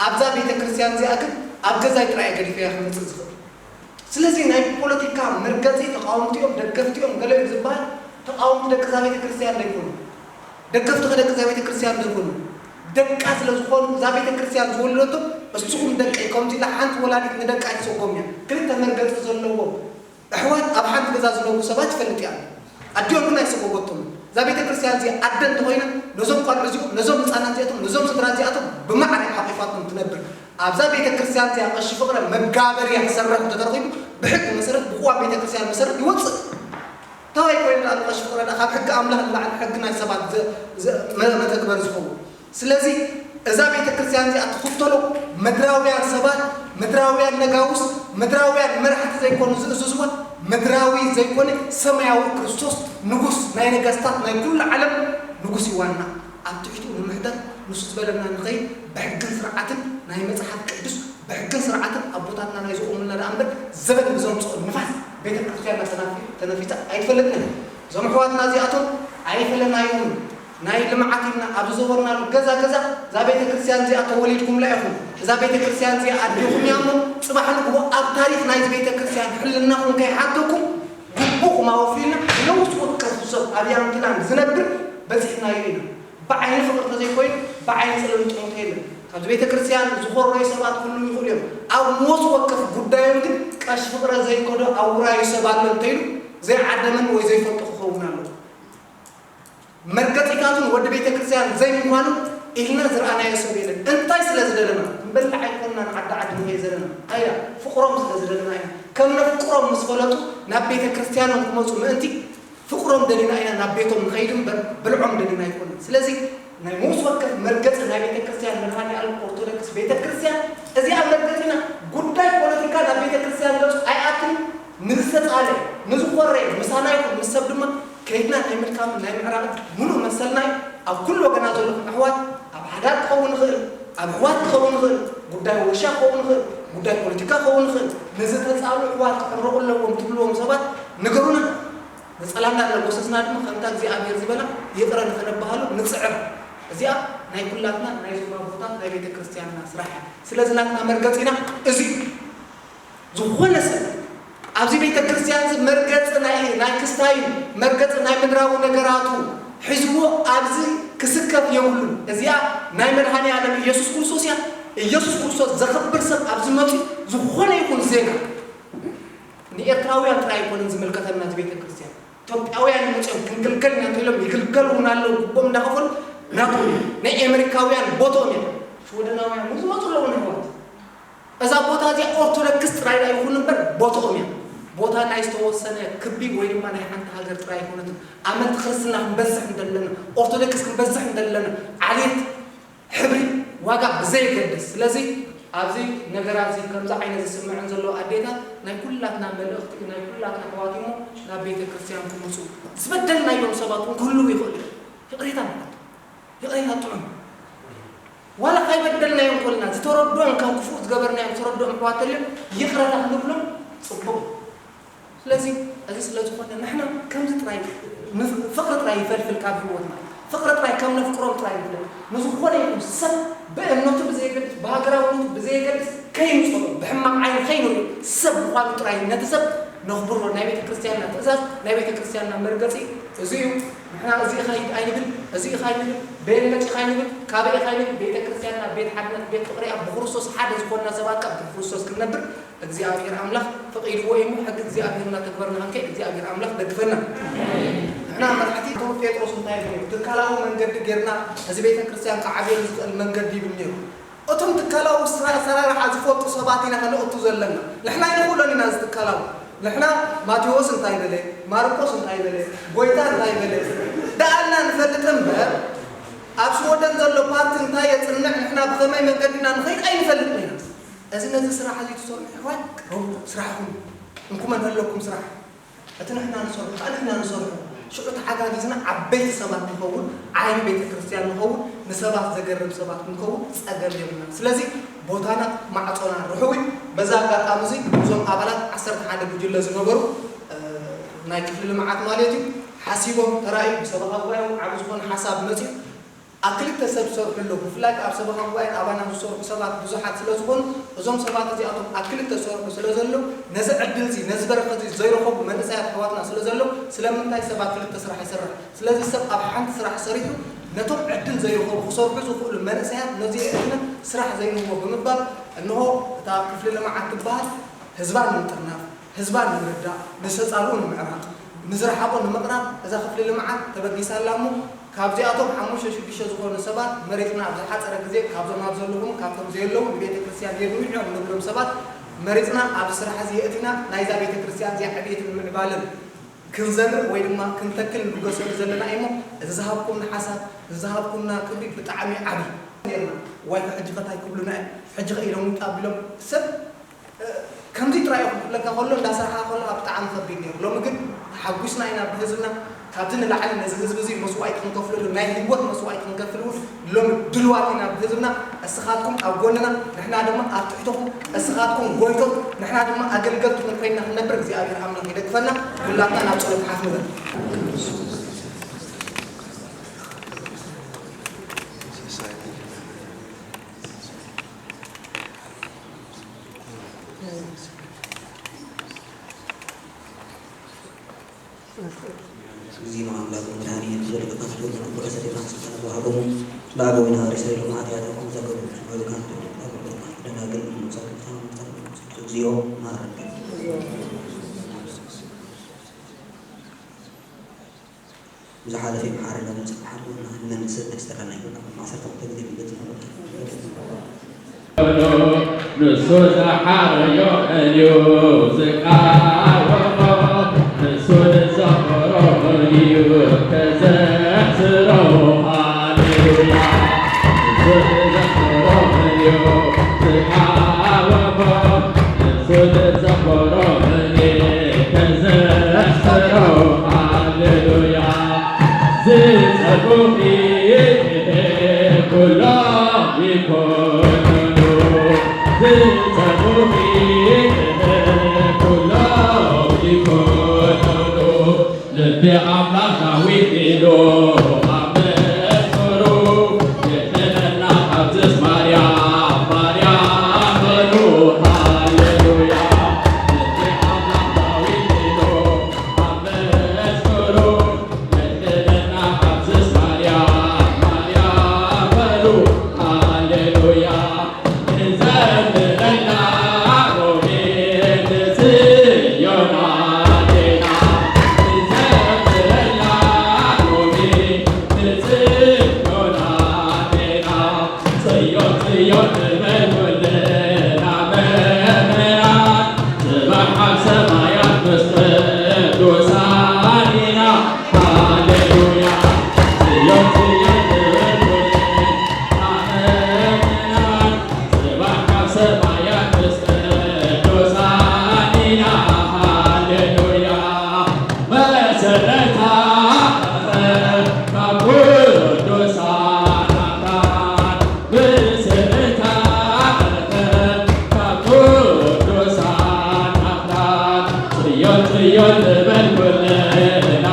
ኣብዛ ቤተ ክርስቲያን እዚኣ ግን ኣብ ገዛይ ጥራይ ገዲፈያ ክመጽእ ዝኽእል። ስለዚ ናይ ፖለቲካ መርገጺ ተቃወምቲ እዮም፣ ደገፍቲ እዮም፣ ገለ እዮም ዝበሃል ተቃወምቲ ደቂ እዛ ቤተ ክርስቲያን ዘይኮኑ። ደገፍቲ ከ ደቂ እዛ ቤተ ክርስቲያን ዘይኮኑ። ደቃ ስለ ዝኾኑ እዛ ቤተ ክርስቲያን ዝወለዶም እስኹም ደቀይ ከምዚ ኢላ ሓንቲ ወላዲት ንደቃ ኣይትሰጎም እያ። ክልተ መርገጺ ዘለዎም ኣሕዋት ኣብ ሓንቲ ገዛ ዝነብሩ ሰባት ይፈልጥ እያ። ኣዲኦም ግን ኣይሰጎጎቶምን። እዛ ቤተ ክርስቲያን እዚኣ ኣደ እንተኾይና ነዞም ቆልዑ እዚኦም፣ ነዞም ህፃናት እዚኣቶም፣ ነዞም ስድራ እዚኣቶም ብማዕረ ሓቂፋቶም ትነብር። ኣብዛ ቤተ ክርስቲያን እዚኣ ቀሺ ፍቕረ መጋበርያ ክሰርሕ እንተተረኺቡ ብሕጊ መሰረት ብቅዋም ቤተ ክርስቲያን መሰረት ይወፅእ። እንታይ ኮይኑ ደኣ ቀሺ ፍቕረ ደኣ ካብ ሕጊ ኣምላኽ ንላዕሊ ሕጊ ናይ ሰባት ዘ-፣ ዘ-፣ መ-፣ መተግበር ዝኸውን? ስለዚ እዛ ቤተ ክርስቲያን እዚኣ ትኽተሎ ምድራውያን ሰባት፣ ምድራውያን ነጋውስ፣ ምድራውያን መራሕቲ ዘይኮኑ ዝእዝዝዋ፣ ምድራዊ ዘይኮነ ሰማያዊ ክርስቶስ ንጉስ ናይ ነገስታት ናይ ኩሉ ዓለም ንጉስ እዩ ዋና። ኣብ ትሕቲኡ ንምሕደር ንሱ ዝበለና ንኸይድ ብሕግን ስርዓትን ናይ መጽሓፍ ቅዱስ ብሕግን ስርዓትን ኣቦታትና ናይ ዝቆሙልና ደኣ እምበር ዘበን ብዘምጽኦ ንፋስ ቤተ ክርስቲያንና ተናፊ-፣ ተነፊታ ኣይትፈልጥን። እዞም ኣሕዋትና እዚኣቶም ኣይፈለናዮምን። ናይ ልምዓት ኢልና ኣብ ዝዘወርናሉ ገዛ ገዛ እዛ ቤተ ክርስቲያን እዚኣ ተወሊድኩምላ ኢኹም፣ እዛ ቤተ ክርስቲያን እዚኣ ኣዲኹም እያ እሞ ጽባሕ ንግሆ ኣብ ታሪኽ ናይዚ ቤተ ክርስቲያን ሕልናኹም ከይሓተኩም ግቡእኹም ኣወፍዩልና። ነውስ ወከፍ ሰብ ኣብ ያንኪላን ዝነብር በጺሕናዮ ኢና። ብዓይኒ ፍቕሪ እንተዘይኮይኑ ብዓይኒ ጽልኢ ጥሙት የለን። ካብዚ ቤተ ክርስቲያን ዝኾረዩ ሰባት ክህልዉ ይኽእሉ እዮም። ኣብ ነውስ ወከፍ ጉዳዮም ግን ቀሺ ፍቕረ ዘይከዶ ኣብ ውራዩ ሰብ ኣሎ እንተኢሉ ዘይዓደመን ወይ ዘይፈልጦ ክኸውን ኣለዎ። መርገጺታቱን ወዲ ቤተ ክርስቲያን ዘይምዃኑ ኢልና ዝረኣናዮ ሰብ የለን። እንታይ ስለ ዝደለና? ክንበልዕ ኣይኮንናን ዓዲ ዓዲ ንኸይድ ዘለና። ኣያ፣ ፍቕሮም ስለ ዝደለና ኢና። ከም ነፍቅሮም ምስ ፈለጡ ናብ ቤተ ክርስቲያኖም ክመጹ ምእንቲ ፍቕሮም ደሊና ኢና ናብ ቤቶም ንኸይድ እምበር ብልዖም ደሊና ኣይኮነን። ስለዚ ናይ ነውስ ወከፍ መርገጺ ናይ ቤተ ክርስቲያን መድኃኔ ዓለም ኦርቶዶክስ ቤተ ክርስቲያን እዚኣ መርገጺና ጉዳይ ፖለቲካ ናብ ቤተ ክርስቲያን ገጹ ኣይኣትን። ንዝተጻለ፣ ንዝኾረየ፣ ምሳና ይኹን ምስ ሰብ ድማ ከይድና ናይ ምድካምን ናይ ምዕራቕን ምሉእ መሰልና እዩ። ኣብ ኩሉ ወገና ዘለኹም ኣሕዋት፣ ኣብ ሓዳር ክኸውን ይኽእል፣ ኣብ ኣሕዋት ክኸውን ይኽእል፣ ጉዳይ ወርሻ ክኸውን ይኽእል፣ ጉዳይ ፖለቲካ ክኸውን ይኽእል። ንዝተጻሉ ኣሕዋት ክሕረቑ ኣለዎም ትብልዎም ሰባት ንገሩና። ነጸላና እናጎሰስና ድማ ከምታ እግዚኣብሔር ዝበላ ይቕረ ንኽንበሃሉ ንጽዕር። እዚኣ ናይ ኩላትና ናይ ዞባ ኣቦታት ናይ ቤተ ክርስቲያንና ስራሕ እያ። ስለዚ ናትና መርገጺና እዚ እዩ። ዝኾነ ሰብ ኣብዚ ቤተ ክርስቲያን እዚ መርገጺ ናይ፣ ናይ ክስታዩ፣ መርገጺ ናይ ምድራዊ ነገራቱ ሒዝዎ ኣብዚ ክስከፍ የብሉን። እዚኣ ናይ መድኃኔ ዓለም ኢየሱስ ክርስቶስ እያ። ኢየሱስ ክርስቶስ ዘኽብር ሰብ ኣብዚ መጺኡ ዝኾነ ይኹን ዜጋ ንኤርትራውያን ጥራይ ኣይኮነን ዝምልከተና እዚ ቤተ ክርስቲያን። ኢትዮጵያውያን መጺኦም ክንግልገል ኢና እንተኢሎም ይግልገሉ እውን ኣለዉ፣ ግቦም እንዳኸፈሉ ናቶም እዩ። ናይ ኣሜሪካውያን ቦትኦም እያ። ሽወደናውያን እውን ዝመጹ ኣለዉ ንሕዋት። እዛ ቦታ እዚኣ ኦርቶዶክስ ጥራይ ዳ ይኹን እምበር ቦትኦም እያ። ቦታ ናይ ዝተወሰነ ክቢ ወይ ድማ ናይ ሓንቲ ሃገር ጥራይ ኣይኮነትን። ኣመንቲ ክርስትና ክንበዝሕ እንደለና፣ ኦርቶዶክስ ክንበዝሕ እንደለና፣ ዓሌት፣ ሕብሪ፣ ዋጋ ብዘየገድስ። ስለዚ ኣብዚ ነገራት እዚ ከምዚ ዓይነት ዝስምዐን ዘሎ ኣዴታት ናይ ኩላትና መልእኽቲ እዩ፣ ናይ ኩላትና ኣሕዋት እሞ ናብ ቤተ ክርስቲያን ክመጹ። ዝበደልናዮም ሰባት እውን ክህልዉ ይኽእሉ እዮም። ይቕሬታ ንሓቶ። ይቕሬታ ጥዑም። ዋላ ካይበደልናዮም ኮልና ዝተረድኦም ከም ክፉእ ዝገበርናዮም ዝተረድኦም ኣሕዋት ተልዮም ይቕረታ ክንብሎም ጽቡቕ እዩ። ስለዚ እዚ ስለ ዝኾነ ንሕና ከምዚ ጥራይ ንፍ-፣ ፍቕሪ ጥራይ ይፈልፍል ካብ ህይወትና። ፍቕሪ ጥራይ ከም ነፍቅሮም ጥራይ ንፍለጥ። ንዝኾነ ይኹን ሰብ ብእምነቱ ብዘየገድስ፣ ብሃገራውነቱ ብዘየገድስ ከይንጸሎ፣ ብሕማቕ ዓይኒ ከይንሪኦ፣ ሰብ ምዃኑ ጥራይ ነቲ ሰብ ነኽብሮ። ናይ ቤተ ክርስቲያንና ትእዛዝ፣ ናይ ቤተ ክርስቲያንና መርገጺ እዚ እዩ። ንሕና እዚ ኢኻ ኣይንብል፣ እዚ ኢኻ ኣይንብል፣ በየን መጺኻ ኣይንብል፣ ካበይ ኢኻ ኣይንብል። ቤተ ክርስቲያንና ቤት ሓድነት፣ ቤት ፍቕሪ እያ። ብክርስቶስ ሓደ ዝኾንና ሰባት ካብ ብክርስቶስ ክንነብር እግዚኣብሔር ኣምላኽ ፈቒድዎ እዩ። ሕጊ እግዚኣብሔር እናተግበርና ክንከይድ እግዚኣብሔር ኣምላኽ ደግፈና። ንሕና መራሕቲ፣ ክቡር ጴጥሮስ እንታይ ኢሉ? ትካላዊ መንገዲ ጌርና እዚ ቤተ ክርስቲያን ክዓብየሉ ዝኽእል መንገዲ ይብል ነይሩ። እቶም ትካላዊ ስራ-፣ ኣሰራርሓ ዝፈልጡ ሰባት ኢና ከነእቱ ዘለና። ንሕና ኣይንኽእሎን ኢና እዚ ትካላዊ። ንሕና ማቴዎስ እንታይ በለ፣ ማርቆስ እንታይ በለ፣ ጎይታ እንታይ በለ፣ ደኣልና ንፈልጥ እምበር፣ ኣብ ሽወደን ዘሎ ፓርቲ እንታይ የጽንዕ፣ ንሕና ብኸመይ መንገዲ ኢና ንኸይድ ኣይንፈልጥን ኢና። እዚ ነዚ ስራሕ እዚ ትሰርሑ ኣሕዋት፣ ቅረቡ፣ ስራሕኩም። እንኩመን ኣለኩም ስራሕ። እቲ ንሕና ንሰርሖ፣ ከኣ ንሕና ንሰርሖ። ሽዑ ተሓጋጊዝና ዓበይቲ ሰባት ንኸውን፣ ዓቢ ቤተ ክርስቲያን ንኸውን፣ ንሰባት ዘገርም ሰባት ክንከውን ጸገም የብልና። ስለዚ ቦታና ማዕጾና ርሑው እዩ። በዛ ኣጋጣሚ እዚ እዞም ኣባላት ዓሰርተ ሓደ ጉጅለ ዝነበሩ፣ እ፣ ናይ ክፍሊ ልምዓት ማለት እዩ፣ ሓሲቦም ተራእዩ፣ ብሰበኻ ጉባኤ እውን ዓቢ ዝኾነ ሓሳብ መጺኡ። ኣብ ክልተ ሰብ ዝሰርሑ ኣለዉ። ብፍላይ ኣብ ሰበኻ ጉባኤን ኣባናን ዝሰርሑ ሰባት ብዙሓት ስለ ዝኾኑ፣ እዞም ሰባት እዚኣቶም ኣብ ክልተ ዝሰርሑ ስለ ዘለዉ፣ ነዚ ዕድል እዚ፣ ነዚ በረኸት እዚ ዘይረኸቡ መንእሰያት ኣሕዋትና ስለ ዘለዉ፣ ስለምንታይ ሰብ ኣብ ክልተ ስራሕ ይሰርሕ? ስለዚ ሰብ ኣብ ሓንቲ ስራሕ ሰሪሑ ነቶም ዕድል ዘይረኸቡ ክሰርሑ ዝኽእሉ መንእሰያት ነዚ የእትነ ስራሕ ዘይንህቦ ብምባል፣ እንሆ እታ ክፍሊ ልምዓት ትበሃል ህዝባ ንምጥርናፍ፣ ህዝባ ንምርዳእ፣ ንዝተጻልኡ ንምዕራቕ፣ ንዝረሓቑ ንምቕራብ እዛ ክፍሊ ልምዓት ተበጊሳ ኣላ እሞ፣ ካብዚኣቶም ሓሙሽተ ሽዱሽተ ዝኾኑ ሰባት መሪጽና ኣብ ዝሓጸረ ግዜ ካብዞም ኣብ ዘለኹም ካብቶም ዘየለዉ ንቤተ ክርስቲያን የድምዑ እዮም ንብሎም ሰባት መሪጽና ኣብዚ ስራሕ እዚ የእቲና ናይዛ ቤተ ክርስቲያን እዚኣ ዕብየትን ምዕባለን ክንዘርእ ወይ ድማ ክንተክል ንብገሰሉ ዘለና እዩ እሞ፣ እዚ ዝሃብኩምና ሓሳብ፣ እዚ ዝሃብኩምና ክብሪ ብጣዕሚ ዓቢ ነይርና። ዋይ ሕጂ ከ እንታይ ክብሉና እዮም? ሕጂ ከ ኢሎም ውጣ ኣቢሎም ሰብ ከምዚ ጥራይ እዩ ክብለካ ከሎ፣ እንዳሰርሓ ከለኻ ብጣዕሚ ከቢድ ነይሩ። ሎሚ ግን ተሓጒስና ኢና ብህዝብና። ካብዚ ንላዕሊ ነዚ ህዝቢ እዚ መስዋእቲ ክንከፍለሉ፣ ናይ ህይወት መስዋእቲ ክንከፍል እውን ሎሚ ድልዋት ኢና ብህዝብና። እስኻትኩም ኣብ ጎንና፣ ንሕና ድማ ኣብ ትሕተኹም። እስኻትኩም ጎይቶም፣ ንሕና ድማ ኣገልገልትኹም ኮይንና ክንነብር እግዚኣብሔር ኣምላኽ ይደግፈና። ኩላትና ናብ ጸሎት ሓፍ ንበል። እግዚኦ አምላክ መድኃኒነ ዘልቀ ካስቶን ኩረ ሰሌጣን ስልጣን ተዋህቦሙ ለአበዊነ ሐዋርያት ሎሙ ኃጢአታኩም ዘገቡ ወልካን ደናግል ሙሳክልታ እግዚኦ ማረን። ዝሓለፈ ይምሓረና፣ ንብፅሕ ሓለወና፣ ንመንግስቲ ደስተራና ይበልና። ዓሰርተ ክልተ ግዜ ክብለት ነበር። ንሱ ዝሓረዮ እዩ ዝቃወሞ፣ ንሱ ዝዘምሮ እዩ ክዘክሮ። ሃሌሉያ። ንሱ ዝዘምሮ እዩ ዝቃወሞ፣ ንሱ ዝዘምሮ እዩ ክዘክሮ። ሃሌሉያ። ዝጸጉኺ ኩሎም ይኮነኑ፣ ዝጸጉኺ ኩሎም ይኮነኑ። ልቢ ኣምላኽ ዳዊት ኢሉ ኣብ መዝሙሩ፣ የድሕነና ካብዝስ ማርያም፣ ማርያም በሉ። ሃሌሉያ። ልቢ ኣምላኽ ዳዊት ኢሉ ኣብ መዝሙሩ፣ ጽዮን ጽዮን ንበል ኩልና ምእመናን፣ ጽባሕ ካብ ሰማያት ምስ ቅዱሳን ኢና። ሃሌሉያ። መሰረታ ካብ ቅዱሳን ኣምላኽ፣ መሰረታ ካብ ቅዱሳን ኣምላኽ፣ ጽዮን ጽዮን ንበል ኩልና